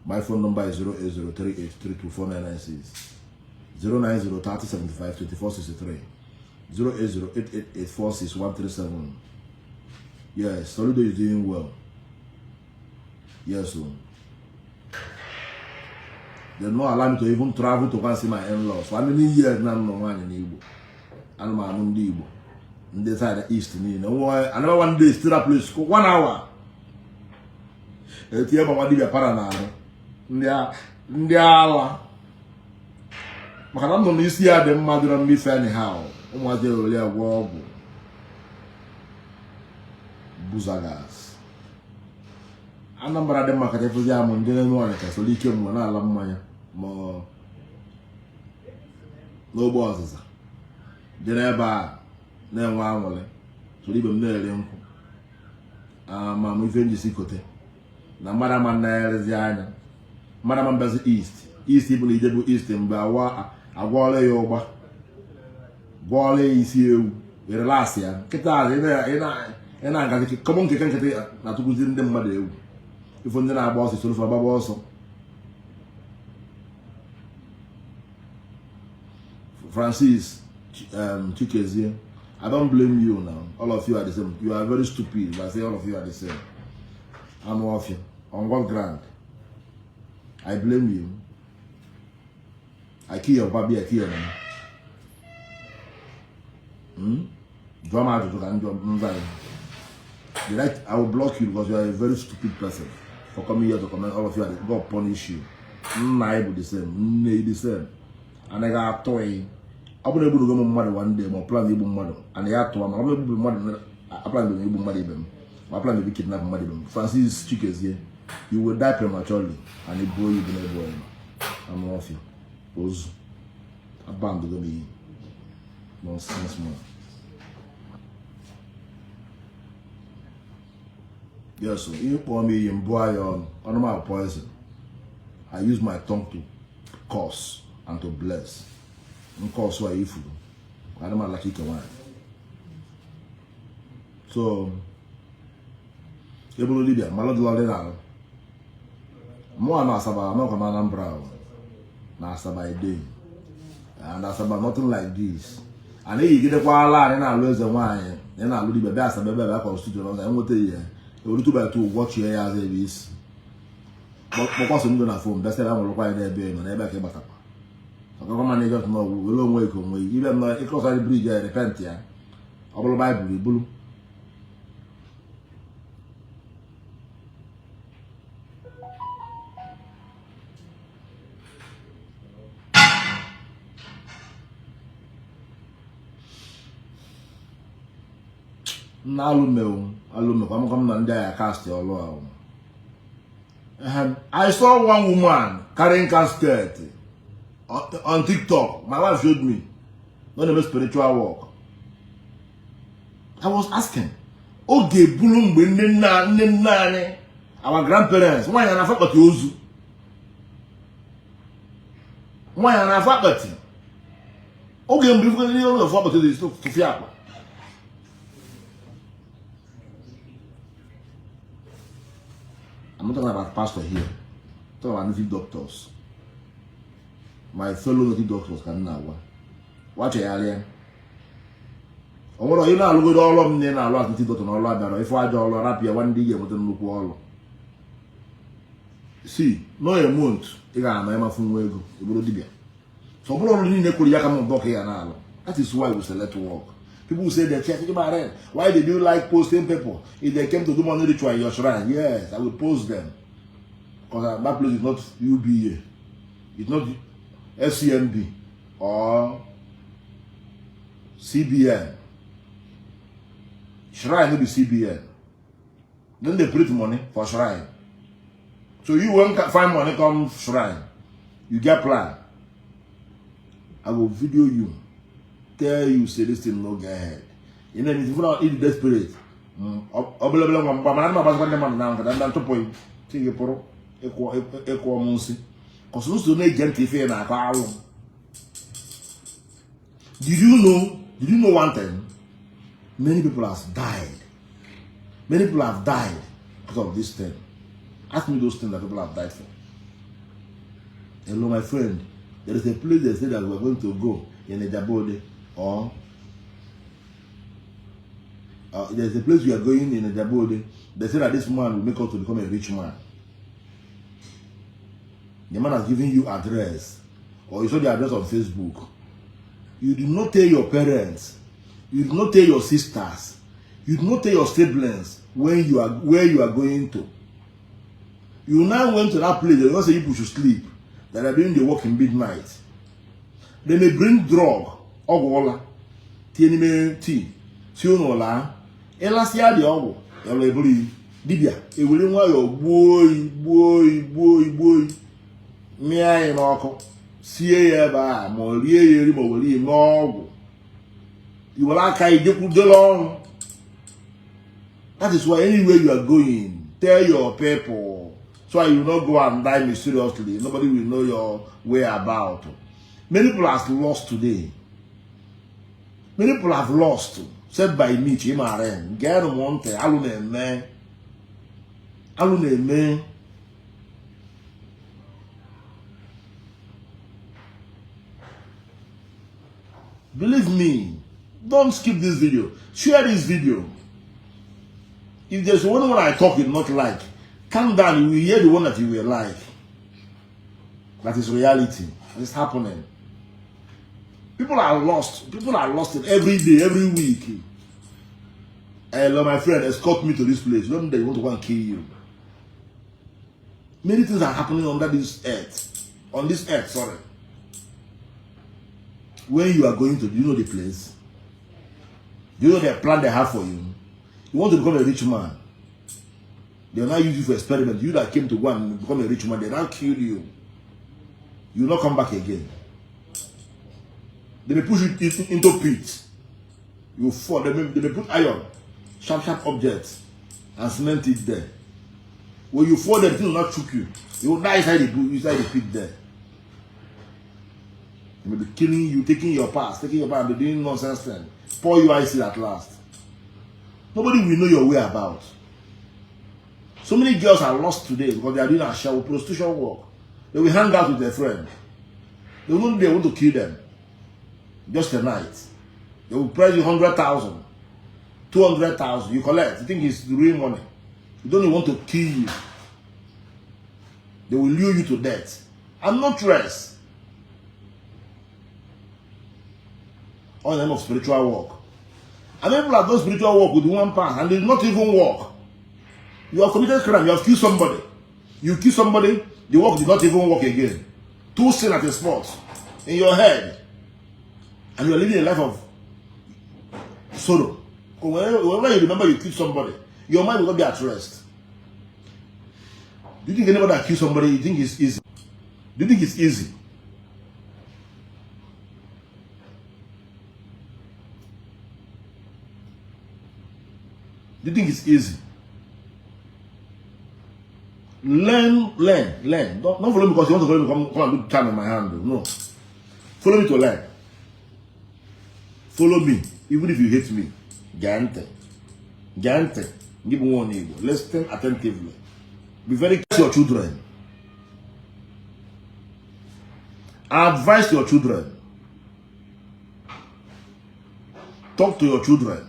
My phone number is 08038324996. 09030752463. 08088846137. Yes, Solido is doing well. Yes, so. They don't allow me to even travel to go and see my in-laws. For how many years now I'm not in Igbo? I'm not in Igbo. In the side of the east, another one day, still a place, 1 hour. It's here, but what did you parana? Ndiala. Makana no isi ya dem madu na mi fe anyhow. Umwaje ole agwo ogu. Buzagas. Anambra dem makate fuzi amu ndene no ane ka so like mu na ala mmanya. Mo no bo azaza. Dene ba na enwa anwole. So libe m na ere nku. ma ife njisi kote na mara man na erezi anya mara man bazi east ibu na ijebu east mgbe agwọla ya ụgba gwọla ya isi ewu relax ya nkịta ị na-agazi kọmọ nke nkịtị na-atụkụziri ndị mmadụ ewu ifo ndị na-agba ọsọ soro agbaba ọsọ. Francis Chikezie, I don't blame you now. All of you are the same. You are very stupid, but I say all of you are the same. I'm off you. On what ground? I blame you. I kill your baby, I kill your man. Drama to I will block you because you are a very stupid person for coming here to comment. All of you are God punish you. I will the same. The same. And I got toy. I will able to go mad one day, more plan Igbo mother. And I had to I'm able to mother. I plan to Igbo mother. I plan to be kidnapped mother. Francis Chikes here. You will die prematurely, and it blow you the boy. I'm off you. Those abandon me. Nonsense man. Yes, so you pour me in boy on my poison. I use my tongue to curse and to bless. And curse why if I don't like it one. So able Libya, my Lord now. More na Asaba, no come Anambra. Na Asaba a day. And Asaba nothing like this. And then you get a while and I lose the wine. Then I will be the best and the back of studio. I want to hear. You will 2 by 2 watch your as it is. But because I'm going to phone, that's why I'm required there being on every back. So come on, just know we long way come we. Even though it cross the bridge, repent here. I will Bible, blue. Alume, I'm not there. Cast your law. I saw one woman carrying casket on TikTok. My wife showed me. Not even spiritual work. I was asking, okay, Bulum, our grandparents, why are not faculty? Why are not faculty? Okay, I'm going to faculty to Fiapa. I'm not talking about pastor here. I'm talking about native doctors. My fellow native doctors can now watch it earlier. I want to know look at all of them then I'll native doctor and all that. If I do all up here one day you want to look all. See, no a month, you got my phone way go. You go to Libya. So probably need to come back here now. That is why we select to work. People say they check why did you like posting people? If they came to do money ritual in your shrine, yes, I will post them. Because that place is not UBA. It's not FCMB or CBN. Shrine will be CBN. Then they print money for shrine. So you won't find money come shrine. You get plan. I will video you. Tell you say this thing no get ahead. You know, if you not eat desperate, Did you know one thing? Many people have died. Many people have died because of this thing. Ask me those things that people have died for. Hello, my friend. There is a place they say that we are going to go in Ejabode. Or there's a place we are going in Ejabode. They say that this man will make us to become a rich man. The man has given you address, or you saw the address on Facebook. You did not tell your parents. You did not tell your sisters. You did not tell your siblings where you are going to. You now went to that place. They don't say people should sleep. That are doing the work in midnight. They may bring drug. Ogola, tienime tea, tionola, elasia the ogo, elebri, Libya, a willing wire, boy, mea in oko, see eba, molie, remotely, no. You will like I do the long. That is why anywhere you are going, tell your people, so you will not go and die mysteriously. Nobody will know your whereabouts. Many people have lost today. Many people have lost. Said by me, Chimaren, get one thing, Alune me. Believe me, don't skip this video. Share this video. If there's one I talk you not like, calm down, you will hear the one that you will like. That is reality. It's happening. People are lost. People are lost every day, every week. Hello, my friend, escort me to this place. Don't they want to go and kill you? Many things are happening under this earth. On this earth, sorry. When you are going to, do you know the place? Do you know the plan they have for you? You want to become a rich man. They will not use you for experiment. You that came to go and become a rich man, they will not kill you. You will not come back again. They may push you into pit. You will fall. They may put iron, sharp objects, and cement it there. When you fall, the thing will not choke you. You will die inside the pit there. They may be killing you, taking your past, and be doing nonsense then. Pour you IC at last. Nobody will know your whereabouts. So many girls are lost today because they are doing a shower prostitution work. They will hang out with their friend. They will not be able to kill them. Just a night. They will price you 100,000, 200,000. You collect. You think it's real money. You don't even want to kill you. They will lure you to death. I'm not stressed. All in the name of spiritual work. And people have done spiritual work with one pass and they do not even work. You have committed crime, you have killed somebody. You kill somebody, the work did not even work again. Two sin at a spot in your head. And you are living a life of sorrow. Whenever you remember you killed somebody, your mind will not be at rest. Do you think anybody that kills somebody, you think it's easy? Do you think it's easy? Do you think it's easy? Learn. Don't follow me because you want to follow me, come and do time on my hand. No. Follow me to learn. Follow me, even if you hate me. Gante. Give me one Igbo. Listen attentively. Be very close to your children. Advise your children. Talk to your children.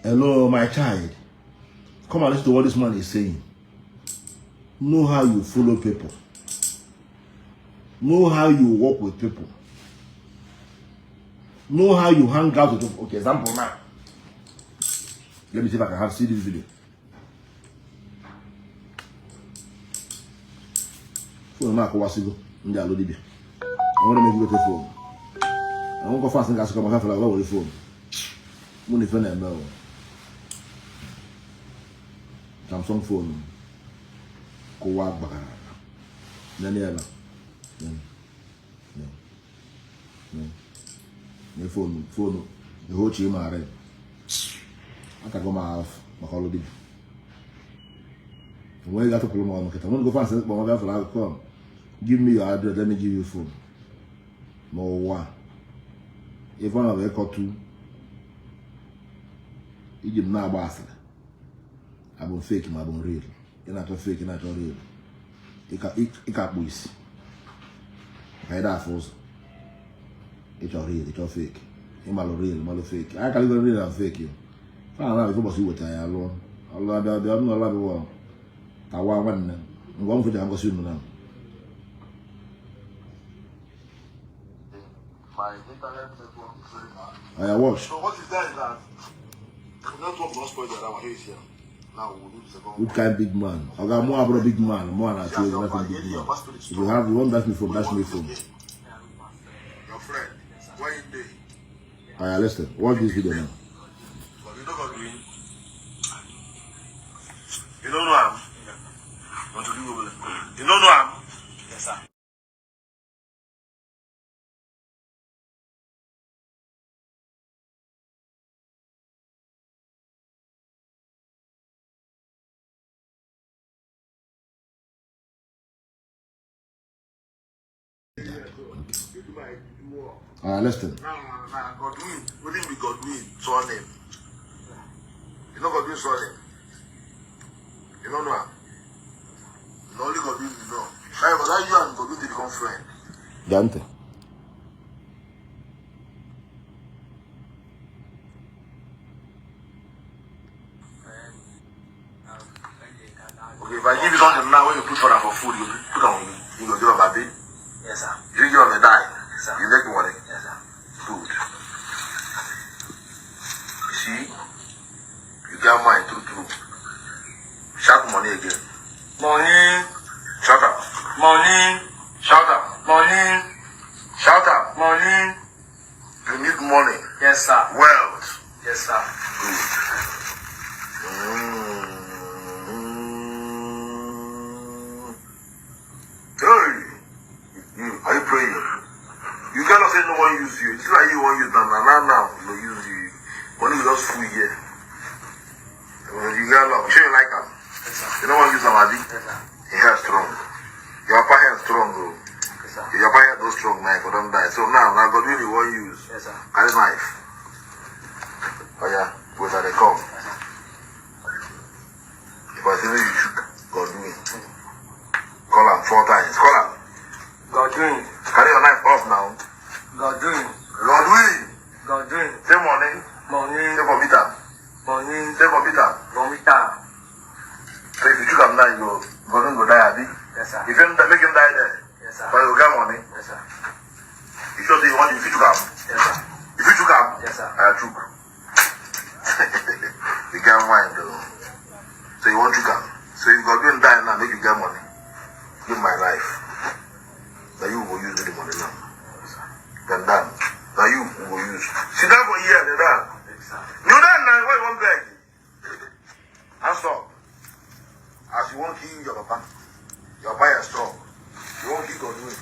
Hello, my child. Come and listen to what this man is saying. Know how you follow people. Know how you work with people. Know how you hang out with people. Okay, example now. Let me see if I can see this video. Phone na Akwa Okuko. Ndi alo dibia. I want to make you get a phone. I want to go fast and come and have a phone. Money for them. Samsung phone. Go walk back. Then phone. The whole team are red. I can go my half. My holiday. When you got to pull my market, I'm going to go fast. But my wife will come. Give me your address. Let me give you a phone. No one. If one of them call two, you give me a bastard. I'm going fake him, I'm going real. You're not fake, you're not real. You can't boys. I that first. It's all real, it's all fake. You're not real, you're not fake. I can't even real and fake you. I don't know if you see what I alone. Allah, they don't know a lot of work. I want one. I'm going for the Angosu now. My internet network is very bad. I watch. So what is that? The network lost point that our here. What kind big man? I got more about big man. More than two big man. If you have one, that's me from. That's me from. Your friend, why in there? Alright, listen. Watch this video now. You don't know him. You don't know him. Yes, sir. Listen. Godwin, wouldn't be Godwin, surname. You know Godwin surname? You don't know? No, only Godwin you know. Hey, but that you and Godwin did become friend. Dante. Okay, if I give you something now, when you put for food, you put on me. You go give them a bit. Yes, sir. You give them a die. Yes, sir. You make money. Yes, sir. Good. You see, you get mine through. Shout money again. Money. Shout out. Money. Shout out. Money. Shout out. Money. You need money. Yes, sir. Wealth. Yes, sir. Good. Hey, are you praying? You cannot say no one use you. It's like you want use now. No use you. Money will just fool you. You got love. Sure you like him. Yes, sir. You don't want to use somebody. Yes, sir. He has strong. Your upper hand strong though. Yes, sir. Your upper hand don't strong knife, but don't die. So now God really want use. Yes, sir. Carry knife. Oh yeah, where they come. Yes, sir. If I say you shoot, God do it. Call him 4 times. Call him. Godwin. Carry your knife off now. Godwin. Lord will. Godwin. Say money. Money. Say computer. Money. Say computer. Computer. So if you shoot him now, you go. God don't go die, Abi. Yes, sir. If you make him die there, Yes, sir. but you get money. Yes, sir. You sure say you want, if you shoot him. Yes, sir. If you shoot him, Yes, sir. I took. You get mind though. So you want to come. So if God don't die now, make you get money. Give my life. Now you will use the money now. Then done. Now you will use. See that for a year, they're done. Yes, sir. You done now, why you want beg? And stop. As you won't kill your papa, your papa is strong. You won't kill God doing.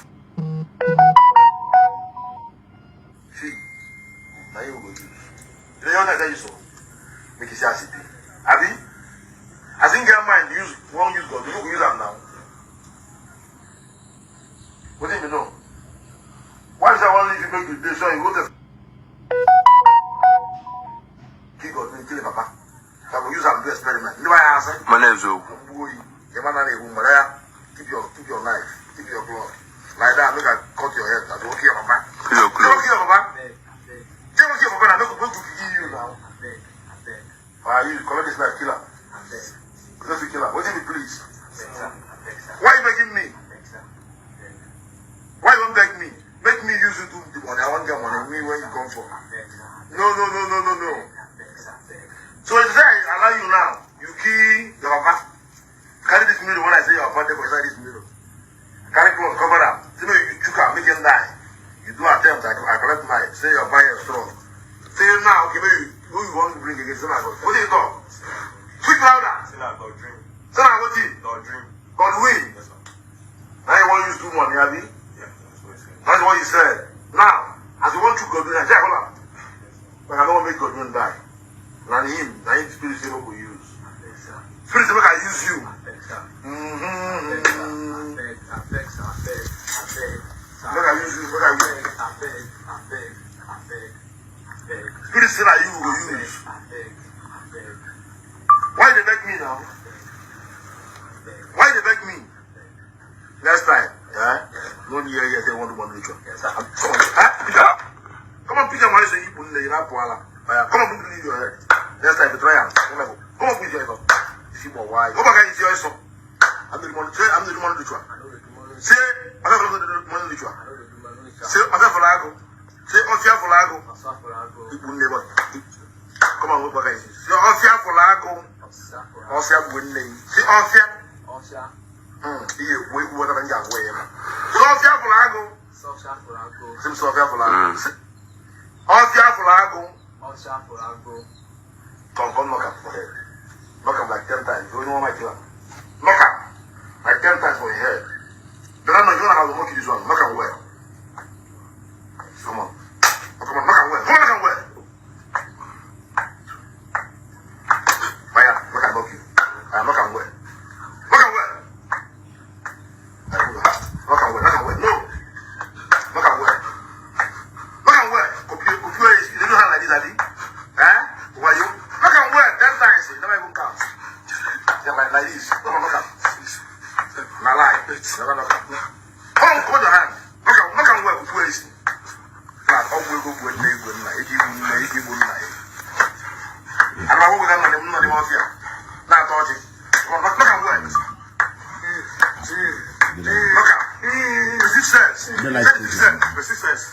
See, now you will use. You know what I tell you so? Make it say as it is. Abi, as in get mind, use won't use God. You will use them now. What do you know? Why is I want to make you do so? You go to kill God, kill your papa. I will use them to experiment. You know what I answer? My name is Oku. Keep your knife, keep your glove. Like that, make I cut your head. That's okay, papa. Kill your clothes. Okay, papa. Beg. Okay, papa. Now make go to kill you now. Beg. You collect this knife, killer. Let's killer. What did you please? Beg, sir. Beg, sir. Why you begging me? Beg, sir. Beg. Why you won't beg me? Make me use you to the money. I want get money. Me where you come from. Beg, sir. No. Beg, sir. Beg. So if I allow you now, you kill your papa. Carry this mirror when I say your papa there inside this mirror. Carry clothes, cover up. See me you choke am, make him die. You do attempt, I collect my say your buyer is strong. Say now, okay, maybe who you want to bring again? Say now, what do you talk? Speak louder. Say now, God dream. Say now, what you? God dream. God will. Yes, sir. Now you want to use too money, have you? Yeah, that's what he said. That's what you said. Now, as you want to go do that, say hold on. But I don't want to make God die. Now him spirit say what we use. Beg, sir. Spirit say make I use you. Beg, sir. Mm-hmm. Beg, sir. Make I use you, make I use you. Beg. Spirit say that you will use. Beg. Why they beg me now? Why they beg me? Next time, yeah? No need here, they want to one ritual. Yes, sir. Come on, huh? Come on, pick your money so you put in the poala. Come on, put it in your head. Next time, try and come on, put your head up. See more why? Go back and use your head up. I'm the money ritual. Say, I'm not going to do the money ritual. Say, I'm not for lago. Say, I'm here for lago. People never. Come on, go back and use. Say, I'm here for lago. I'm here for winning. Say, I'm here. Here, wait, what I'm going to way. So, I'm here for lago. Sim so here for lago. I'm here for lago. Come knock up for head. Knock up like 10 times. You know what my killer? Knock up like 10 times for your head. Then I know you house, I'm working this one. Knock and well. Come on. Come on, knock and well. Come on, knock and well. Maya, knock and knock you. I am knock and well. Knock and well. Knock and well, knock and well. No. Knock and well. Knock and well. Copy is, you don't have like this, Ali. Eh? Why you? Knock and well. 10 times, it never even counts. Yeah, like this. Come on, knock and now lie. Never knock and well. Come on, put your hand. Knock and well, copy is. Like, oh, we'll go with me, good night. If you would night. And I won't have money, not even here. Now, Dodgy. Come on, knock and well. Look out. Resistance. Resistance.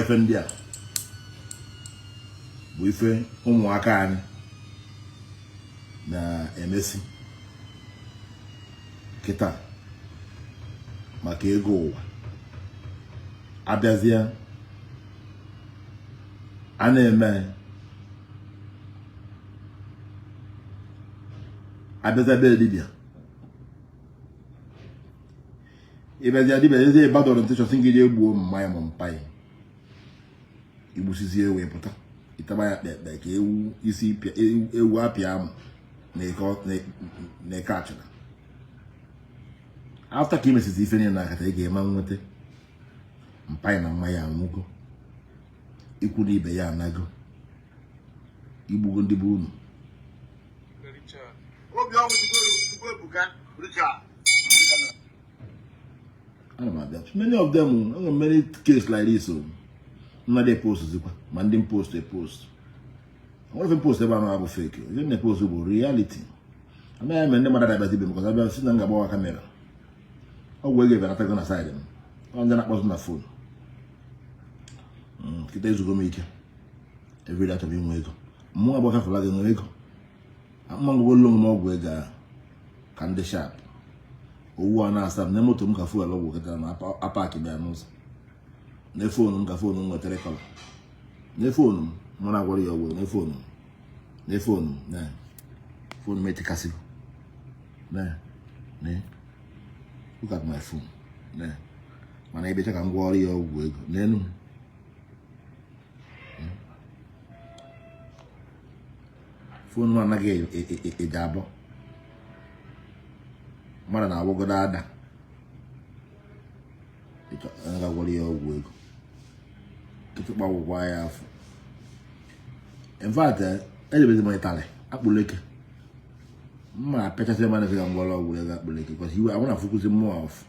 ife ndị a bụ ife ụmụaka anyị na-emesi kịta maka ego ụwa abịazie a na-eme abịazie be dibịa ịbịazie dibịa eze bad orientation sị gị egbuo mmanya ma mpaghị igbusizie wee pụta ịtaba ya kpekpe ka ewu apịa amụ na eke achara afta ka imesizi ife niile n'akata ị ga-ema nweta mpaghị na mmanya anwụgo ikwu na ibe ya anago igbugo ndị bụ unu many of them many cases like this na dey post zikwa ma ndị post what if post ebe a na-abụ fake if na post bụ reality anaghị eme ndị mmadụ abịazi ibe m because abịa si na ngagbawa kamera ọgwụ ego ebe natago na side m ọ ndị na-akpọzụ na phone kita ezugo m ike everyday achọrọ inwe ego mmụọ agbakafụla gị nwere ego mmanwụ ụlọ m ọgwụ ego a ka ndị sharp owu a na-asa m na moto m ka fuel ọgwụ kịta na apaki bịa n'ụzọ na fonu m ka fonu m nwetara kọla na fonu m mụ na-agwara ya ọgwụ na fonu m etikasịgo look at my phone mana ebecha ka m gwa ọrụ ya ọgwụ ego n'enu fonu m anaghị eji abụọ mmadụ na-agwagodo ada agwara ya ọgwụ ego kịtụkpa gwụgwa ya afọ in fact ejebezi m Itali akpụleke mma apechasị mmadụ ka ngwara ọgwụ ego akpụleke because iwe ahụ na-afụkụzi mmụọ ọfụ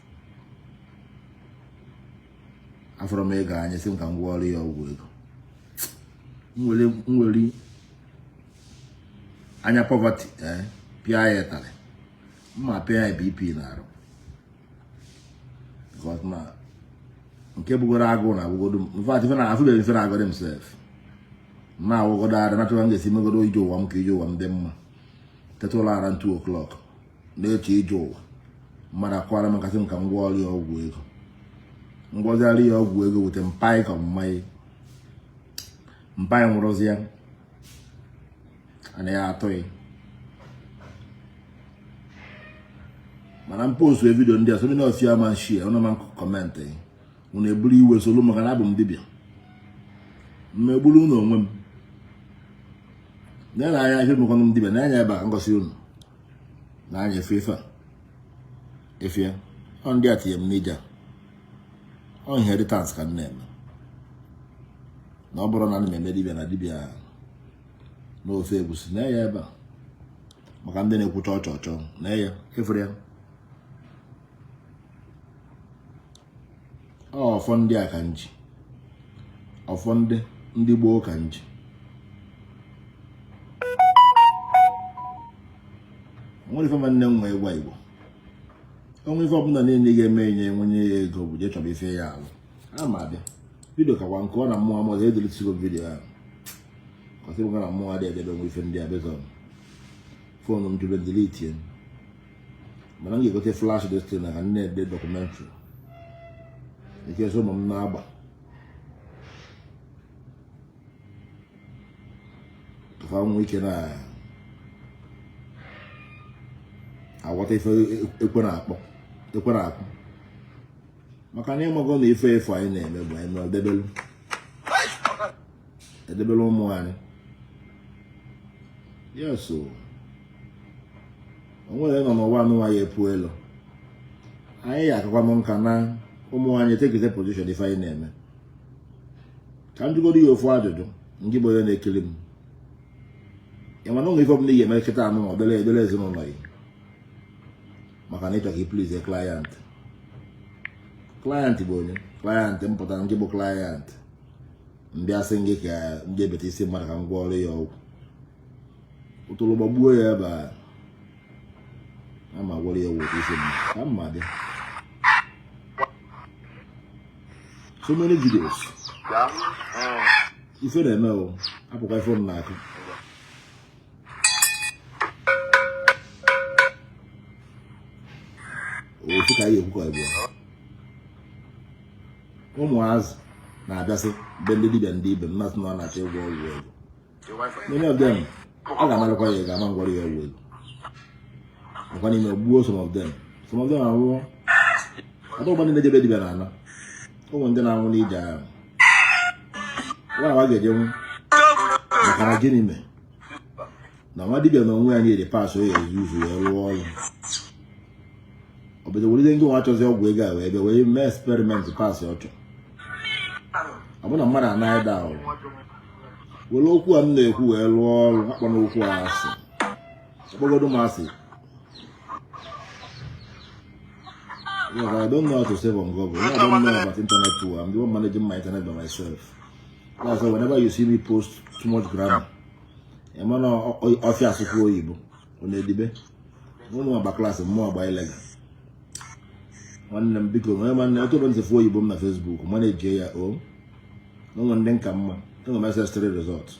afọrọ m ego anya sị m ka m gwọrọ ya ọgwụ ego nwere anya poverty pịa ya Itali mma pịa ya BP na-arụ because na nke bugoro agụụ na agwụgodo m in fact ife na afụbeghị mfe na agụrụ himself ma agwụgodo ada natụra m ga-esi megodo ije ụwa m ka ije ụwa m dị mma teta ụlọ ara 2 o'clock na-eche ije ụwa mmadụ akwara m kasị m ka m gwọọ ya ọgwụ ego ngwọziara ya ọgwụ ego wete mpaghị ka mmanya mpaghị nwụrụzi ya ana ya atụghị mana mpost vidio ndị a so many of you man share una man comment unu eburu iwe solo maka na abụ m dibịa mmegburu unu onwe m na anya ihe mekwanụ m dibịa na anya ebe a ngosi unu na anya efe ọ ndị a tinye m n'ija ọ inheritance ka m na-eme na ọ bụrụ na m eme dibịa na dibịa n'ofe egusi na ya ebe a maka ndị na-ekwu chọọ na ya efere ya ọfọ ndị a ka nji ọfọ ndị gboo ka nji nwere ife nwanne m nwee gwa Igbo onwe ife ọbụla niile ga-eme enye nwenye ya ego bụ je chọrọ ife ya alụ a ma abịa vidio kakwa nke ọ na mmụọ amụọ edeletigo vidio ahụ kọsị bụ na mmụọ adị edebe nwe ife ndị a bezon fonu m jụrụ delete ya mana m ga-egote flash destin na ka nne ede documentary ike so ụmụ m na-agba tụfa nwa ike na agwọta ife ekwe na-akpọ maka na ịmago na ife efu anyị na-eme bụ anyị edebelu ụmụ anyị yes o nwere nọ n'ụwa anụnwa ya epu elu anyị ya akakwa m nka na ụmụ anyị tekite position ife anyị na-eme ka m jụgodo ya ofu ajụjụ ndị bụ onye na-ekiri m ya mana ụmụ ife ọbụla ihe eme kịta anụ obere ezinụlọ gị maka na ịchọ ka iplize client bụ onye client mpụtara nke bụ client mbịa sị gị ka ndị ebeta isi mmadụ ka m gwọọrọ ya ọgwụ ụtụrụ gbagbuo ya ebe a ma gwọrọ ya ọgwụ isi mmadụ ka mma bịa so many videos ife na-eme o apụkwa ife m na-akụ ofu ka ihe ekwukọ Igbo ụmụazị na-abịasị be ndị dibịa ndị ibe mmasị na ọ na-achọ ịgwọ ọgwụ ego many of them ọ ga-amarịkwa ya ga-ama ngwọrọ ya ọgwụ ego ọkwa n'ime gbuo some of them anwụọ ọdụ ụgbọ ndị na-ejebe dibịa na-ana ụmụ ndị na-anwụ n'ije ahụ nwa ga-ejenwu maka na gịnị mee na nwa dibịa na onwe ya nyere pas o ya ezu ya rụọ ọrụ obodo were ndị nwa achọzi ọgwụ ego a wee bịa wee mee eksperimenti pas ọ chọrọ ọ bụ na mmadụ anaghị da ahụ were okwu a m na-ekwu wee rụọ ọrụ akpọ n'okwu asị akpọgodo m asị yes, I don't know how to save on Google. I don't know about internet too. I'm the one managing my internet by myself. That's why whenever you see me post too much grammar, I'm not office of Igbo. On the debate, no more about class, more about illegal. One of them because my man, I told them to follow Igbo on Facebook. Manage your own. No one then come. No one message 3 results.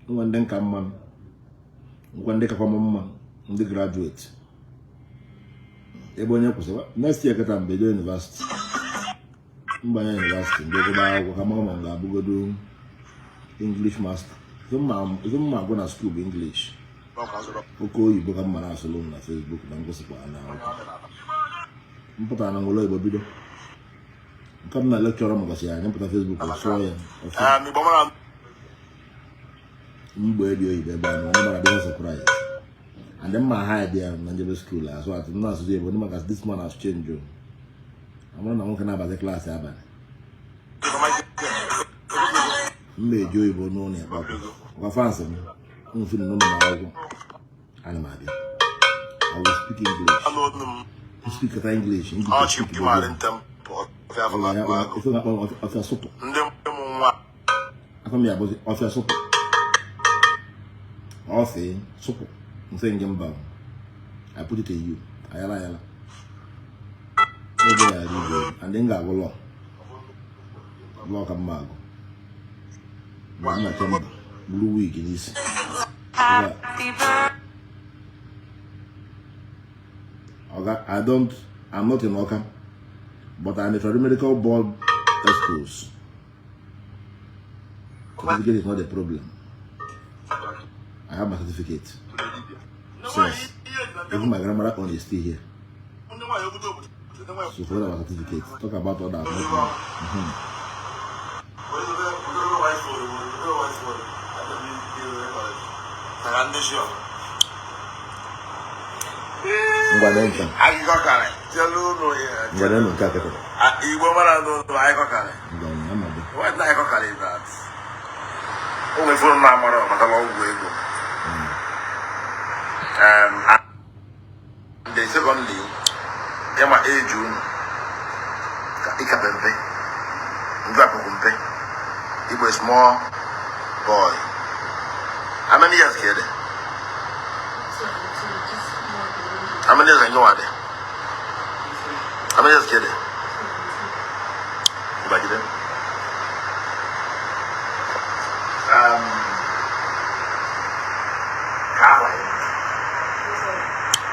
No one then come man. One day come man. The graduate. Next year kata mbedo university. Mbanya university ndego ba kwa kama nga bugodo English master. Zuma go na school English. Oko Igbo ka mara asolo na Facebook na ngosikwa na. Mpata na ngolo Igbo bido. Nkam na lecturer mo kasi anya mpata Facebook so ya. Mi bomara Mbo edio ibe ba no mara be surprise. And then my high there in Nigeria school as well. I'm not today, but because this man has changed. I'm not going to have a class. I'm going to go no near Papa. What fancy me? I'm feeling no more. I will speak English. I speak English. English. Of your support. I come here of your support. Often support. I put it to you. Ayala. And then got law. Law come back. One my temper. Blue week in this. I'm not in Oka, but I'm a medical board schools. Certificate is not a problem. I have my certificate. Says, even my grandmother only stay here. So for that certificate, talk about all that. The secondly, my age, Ikapempe, Ngapumpe, he was a small boy. How many years kid? How many years I know are there? How many years kid?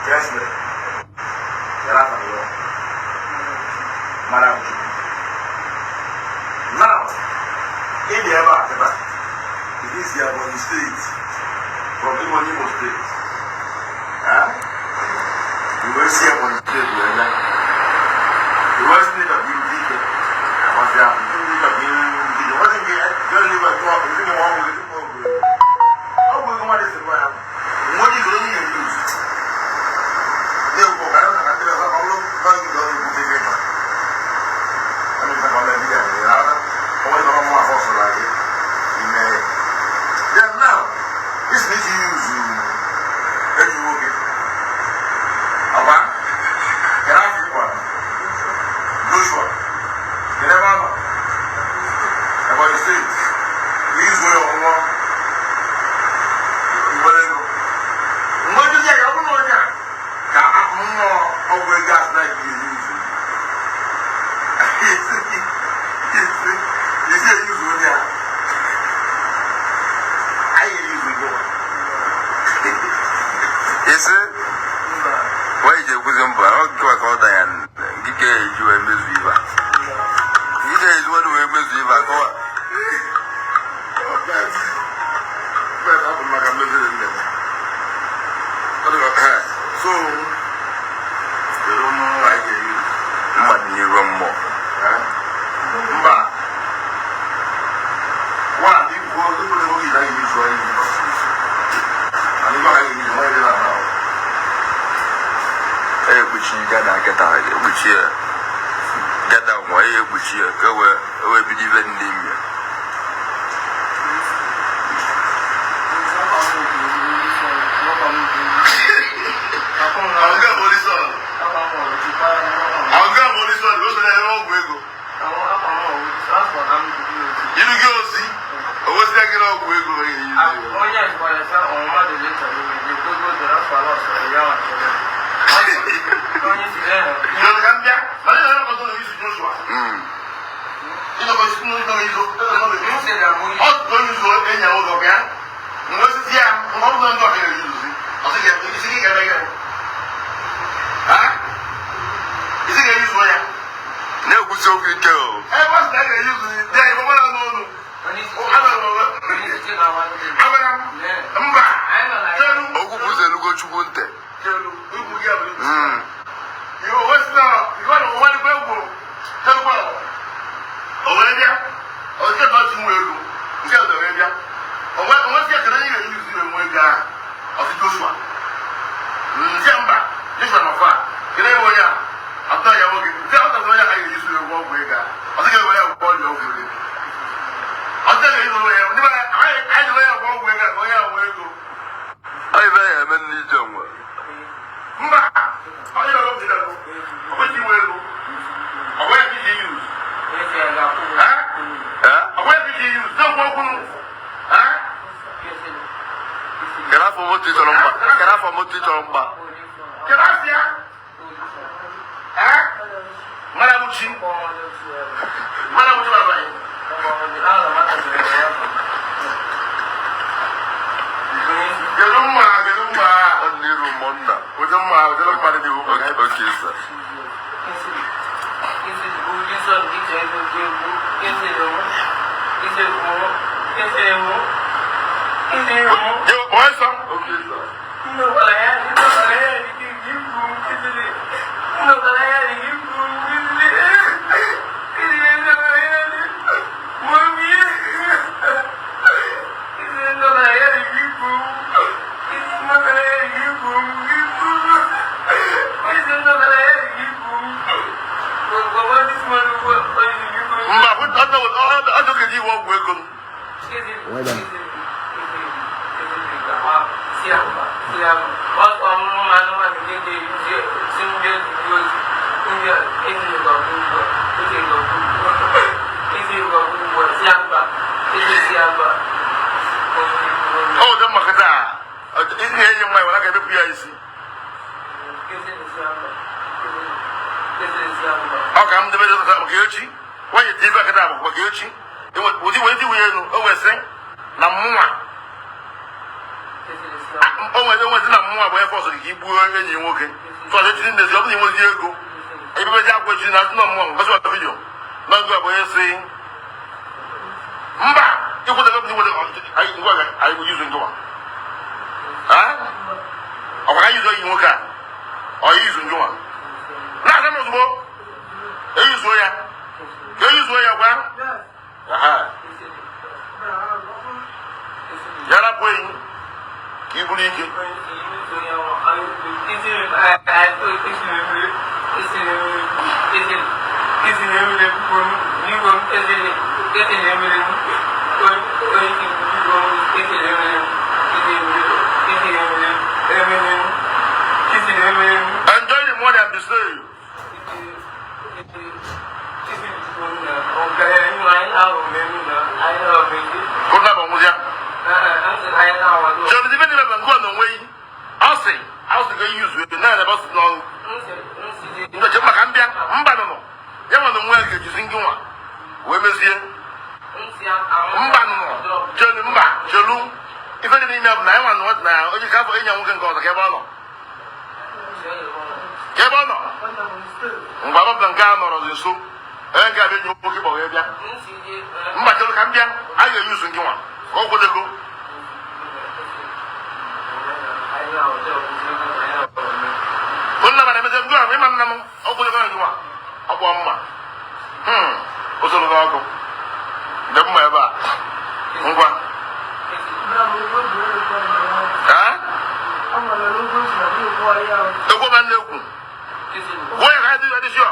Yes, Madam. Now, in the ever, it is here on the street, from the Igbo State. You will see on the street, the West State of the was there. It wasn't going to live at all. It's in the wrong way. How will you want to survive? What is going to use? They will go around and tell us how long you go to the river. I mean, I'm going to be there. I want to go more horse like it. Yeah, now, this needs to use when you work it. Aba, get out of one. Joshua, get out of about the state. We use where you want. You want to go. What do you say? I don't know that. I'm over gas like you use it. You say use it there. I use it. kuzimba kwa kauda ya ngike juwe mezuiva ngike juwe duwe mezuiva kwa but happen like I'm living in them. So they don't know why you mmadụ nyere mmụọ mba wa ni ko to le mo ki dai ni so yi ani ba yi ni ma ile na na ekpuchi gada keta ekpuchi gada mo ekpuchi ka we bidive ndị mmiri Kebono. Mbaba blanca noro so. Enga be nyu poki bo bia. Mba telo kambia. Ayo yusu ngiwa. Ko ko dego. Onna bana meze ngwa me man nam. O ko dego ngiwa. Abo mma. O so lo ko. Dem ma ba. Ngwa. Ha? Ego man leku. Wo ya ga di sho.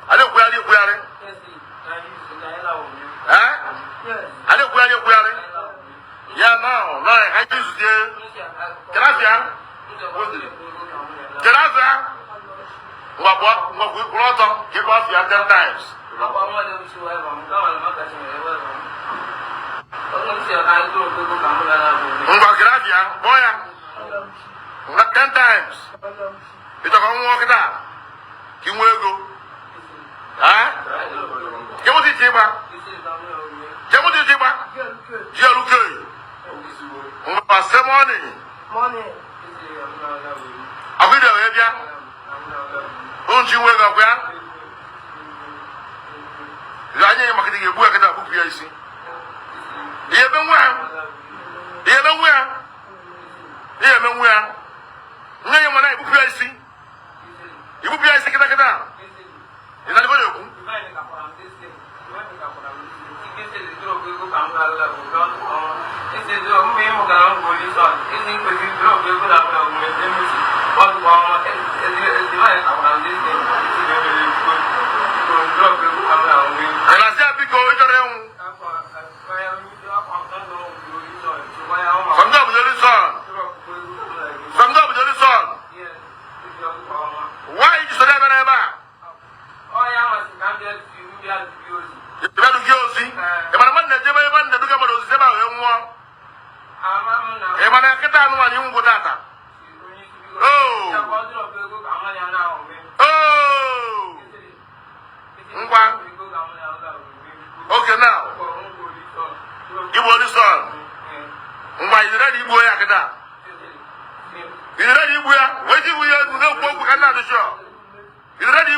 Ale kuyare. Ha? Ale kuyare. Ya now, no, I just did. Gracias. What? Give us your 10 times. Gracias. Boya. 10 times. It's a walk it out. You will go. Huh? Get what you say, Morning. Are we there? Don't you wake up? I am marketing a work at a book. You see, you been well. No, you want to see. You will be a second. Is that what you okay, now. You will listen. Why is ready? Boy, I can. Is ready? Where do we go? Another show. Is ready?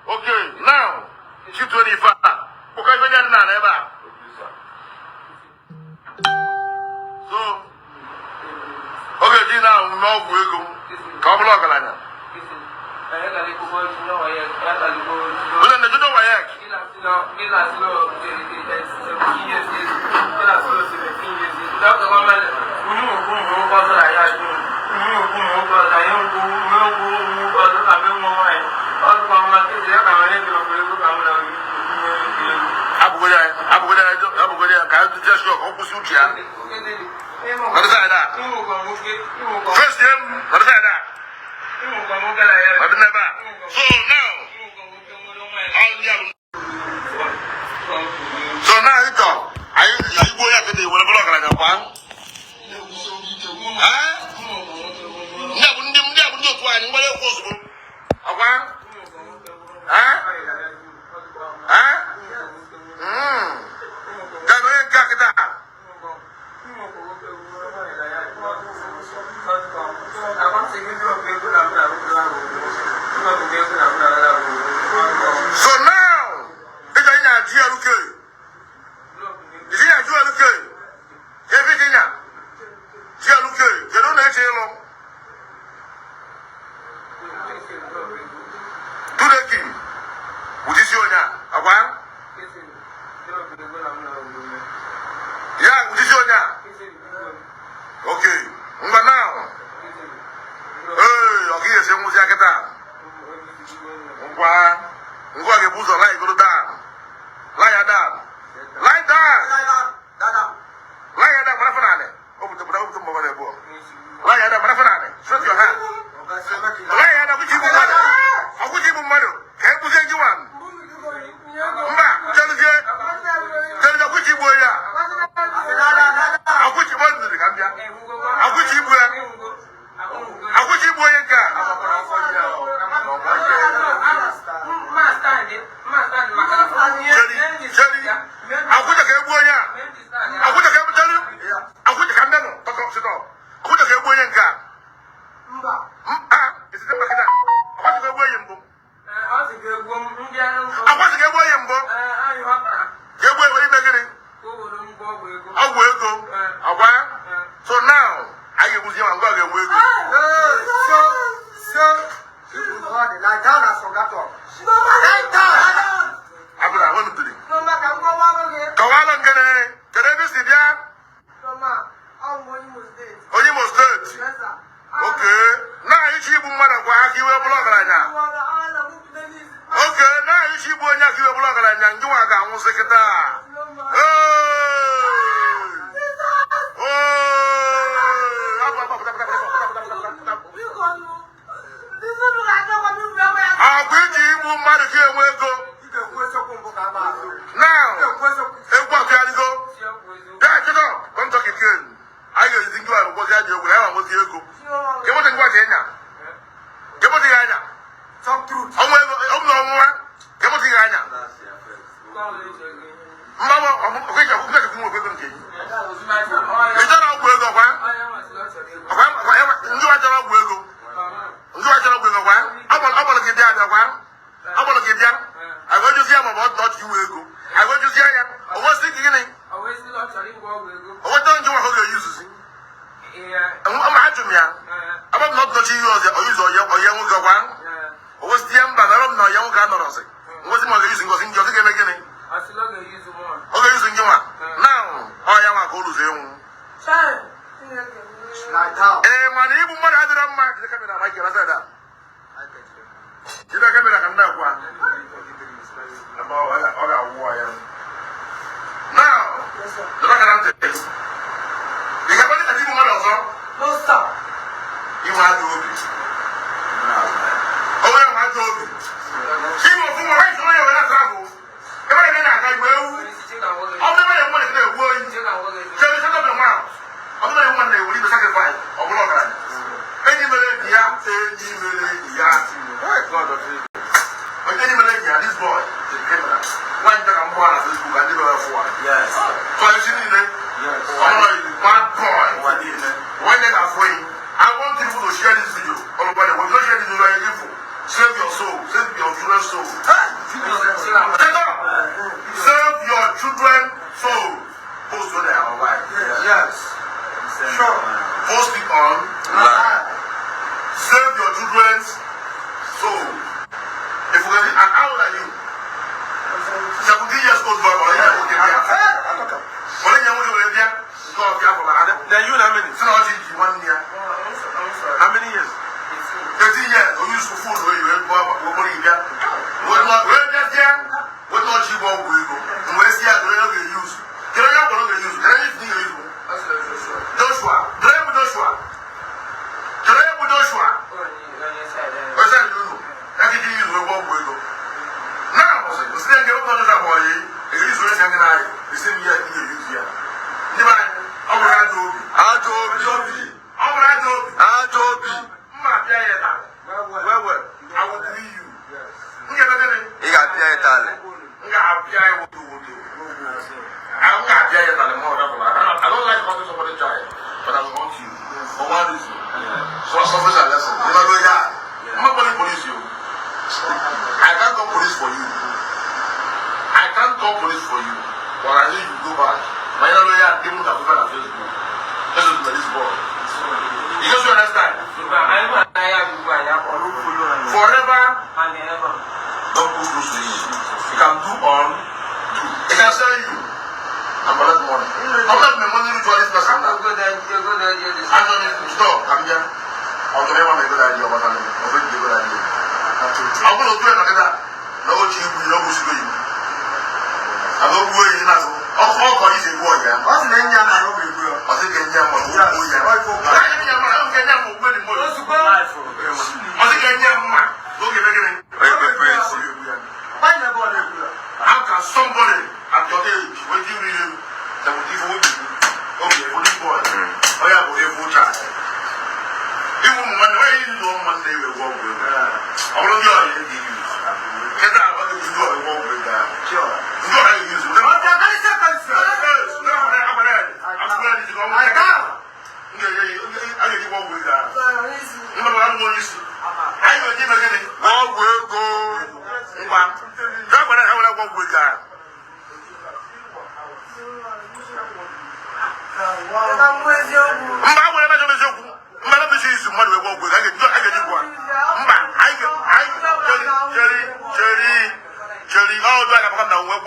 Okay, now. 225. Okay, we done never. So, okay, now no we go. Come along, Ego. So now, I get with you and go and wait. So, like down as forgot all. Like down. I want to do it. No, ma, come on, Kawala ngene, kerebi sibia. no, ma, I'm almost dead. Almost dead. Yes, sir. Okay. Now you chibu mwana kwa haki we blogaranya. Okay, now you chibu nya ki we blogaranya ngiwa ga hu seketa.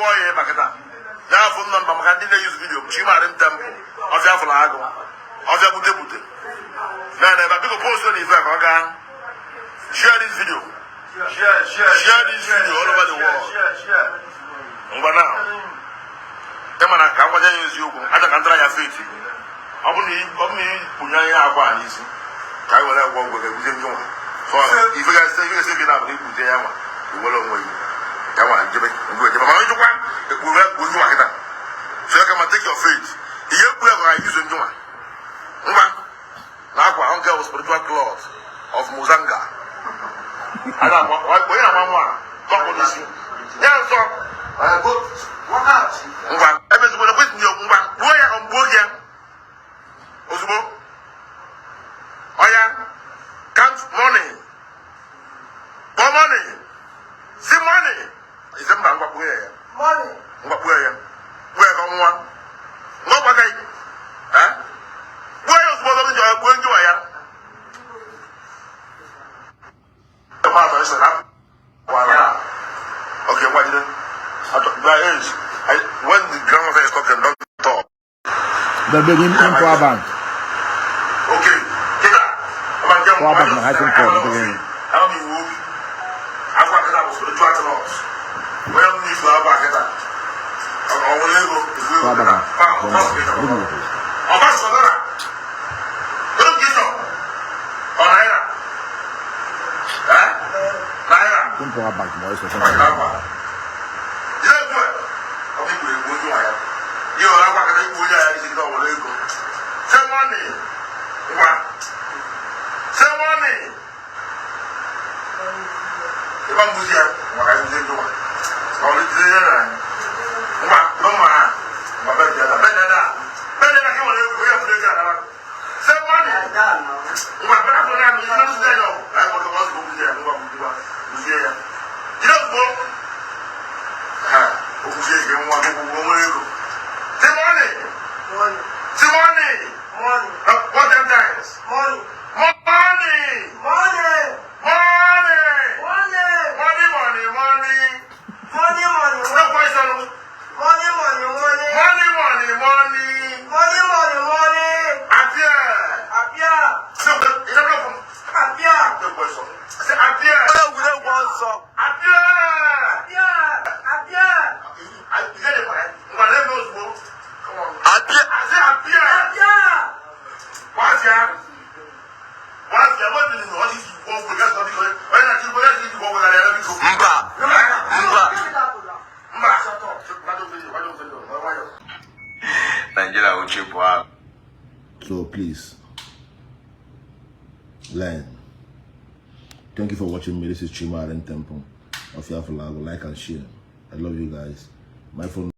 boy here, Bakata. Now phone number, I can't use video. Chimarin Temple, of Yafalago, of Yabute. Now, never big post on his back, okay? Share this video. Share this video all over the world. But now, come on, I can't use you. I can't try your faith. I'm going to put your Akwa easy. I will have one with the so if you guys say you have to put your you will only. Come on, give it. So you can take your faith. You are using you. Akwa uncle was spiritual cloth of Muzanga. I don't know why talk on this. Yeah, so I go what out. Everyone's going to wait in your where on Bogia. Osbo. Oh yeah. Count money. For money. See money. Is a man what where? Money. What where? Where on one? No bagay. Huh? Where is what I'm going to do? The matter is that. Okay, what did when the grandmother is talking, don't talk. They're bringing him to our bank. Okay, get up. I'm Our bank, I think, I'll be moving. I've got that for the 20 laws. Where do you fly back at that? I will go. Our bank. Come to our bank, boys. So please learn. Thank you for watching me. This is Chimaren Temple of Yafalago. Like and share. I love you guys. My phone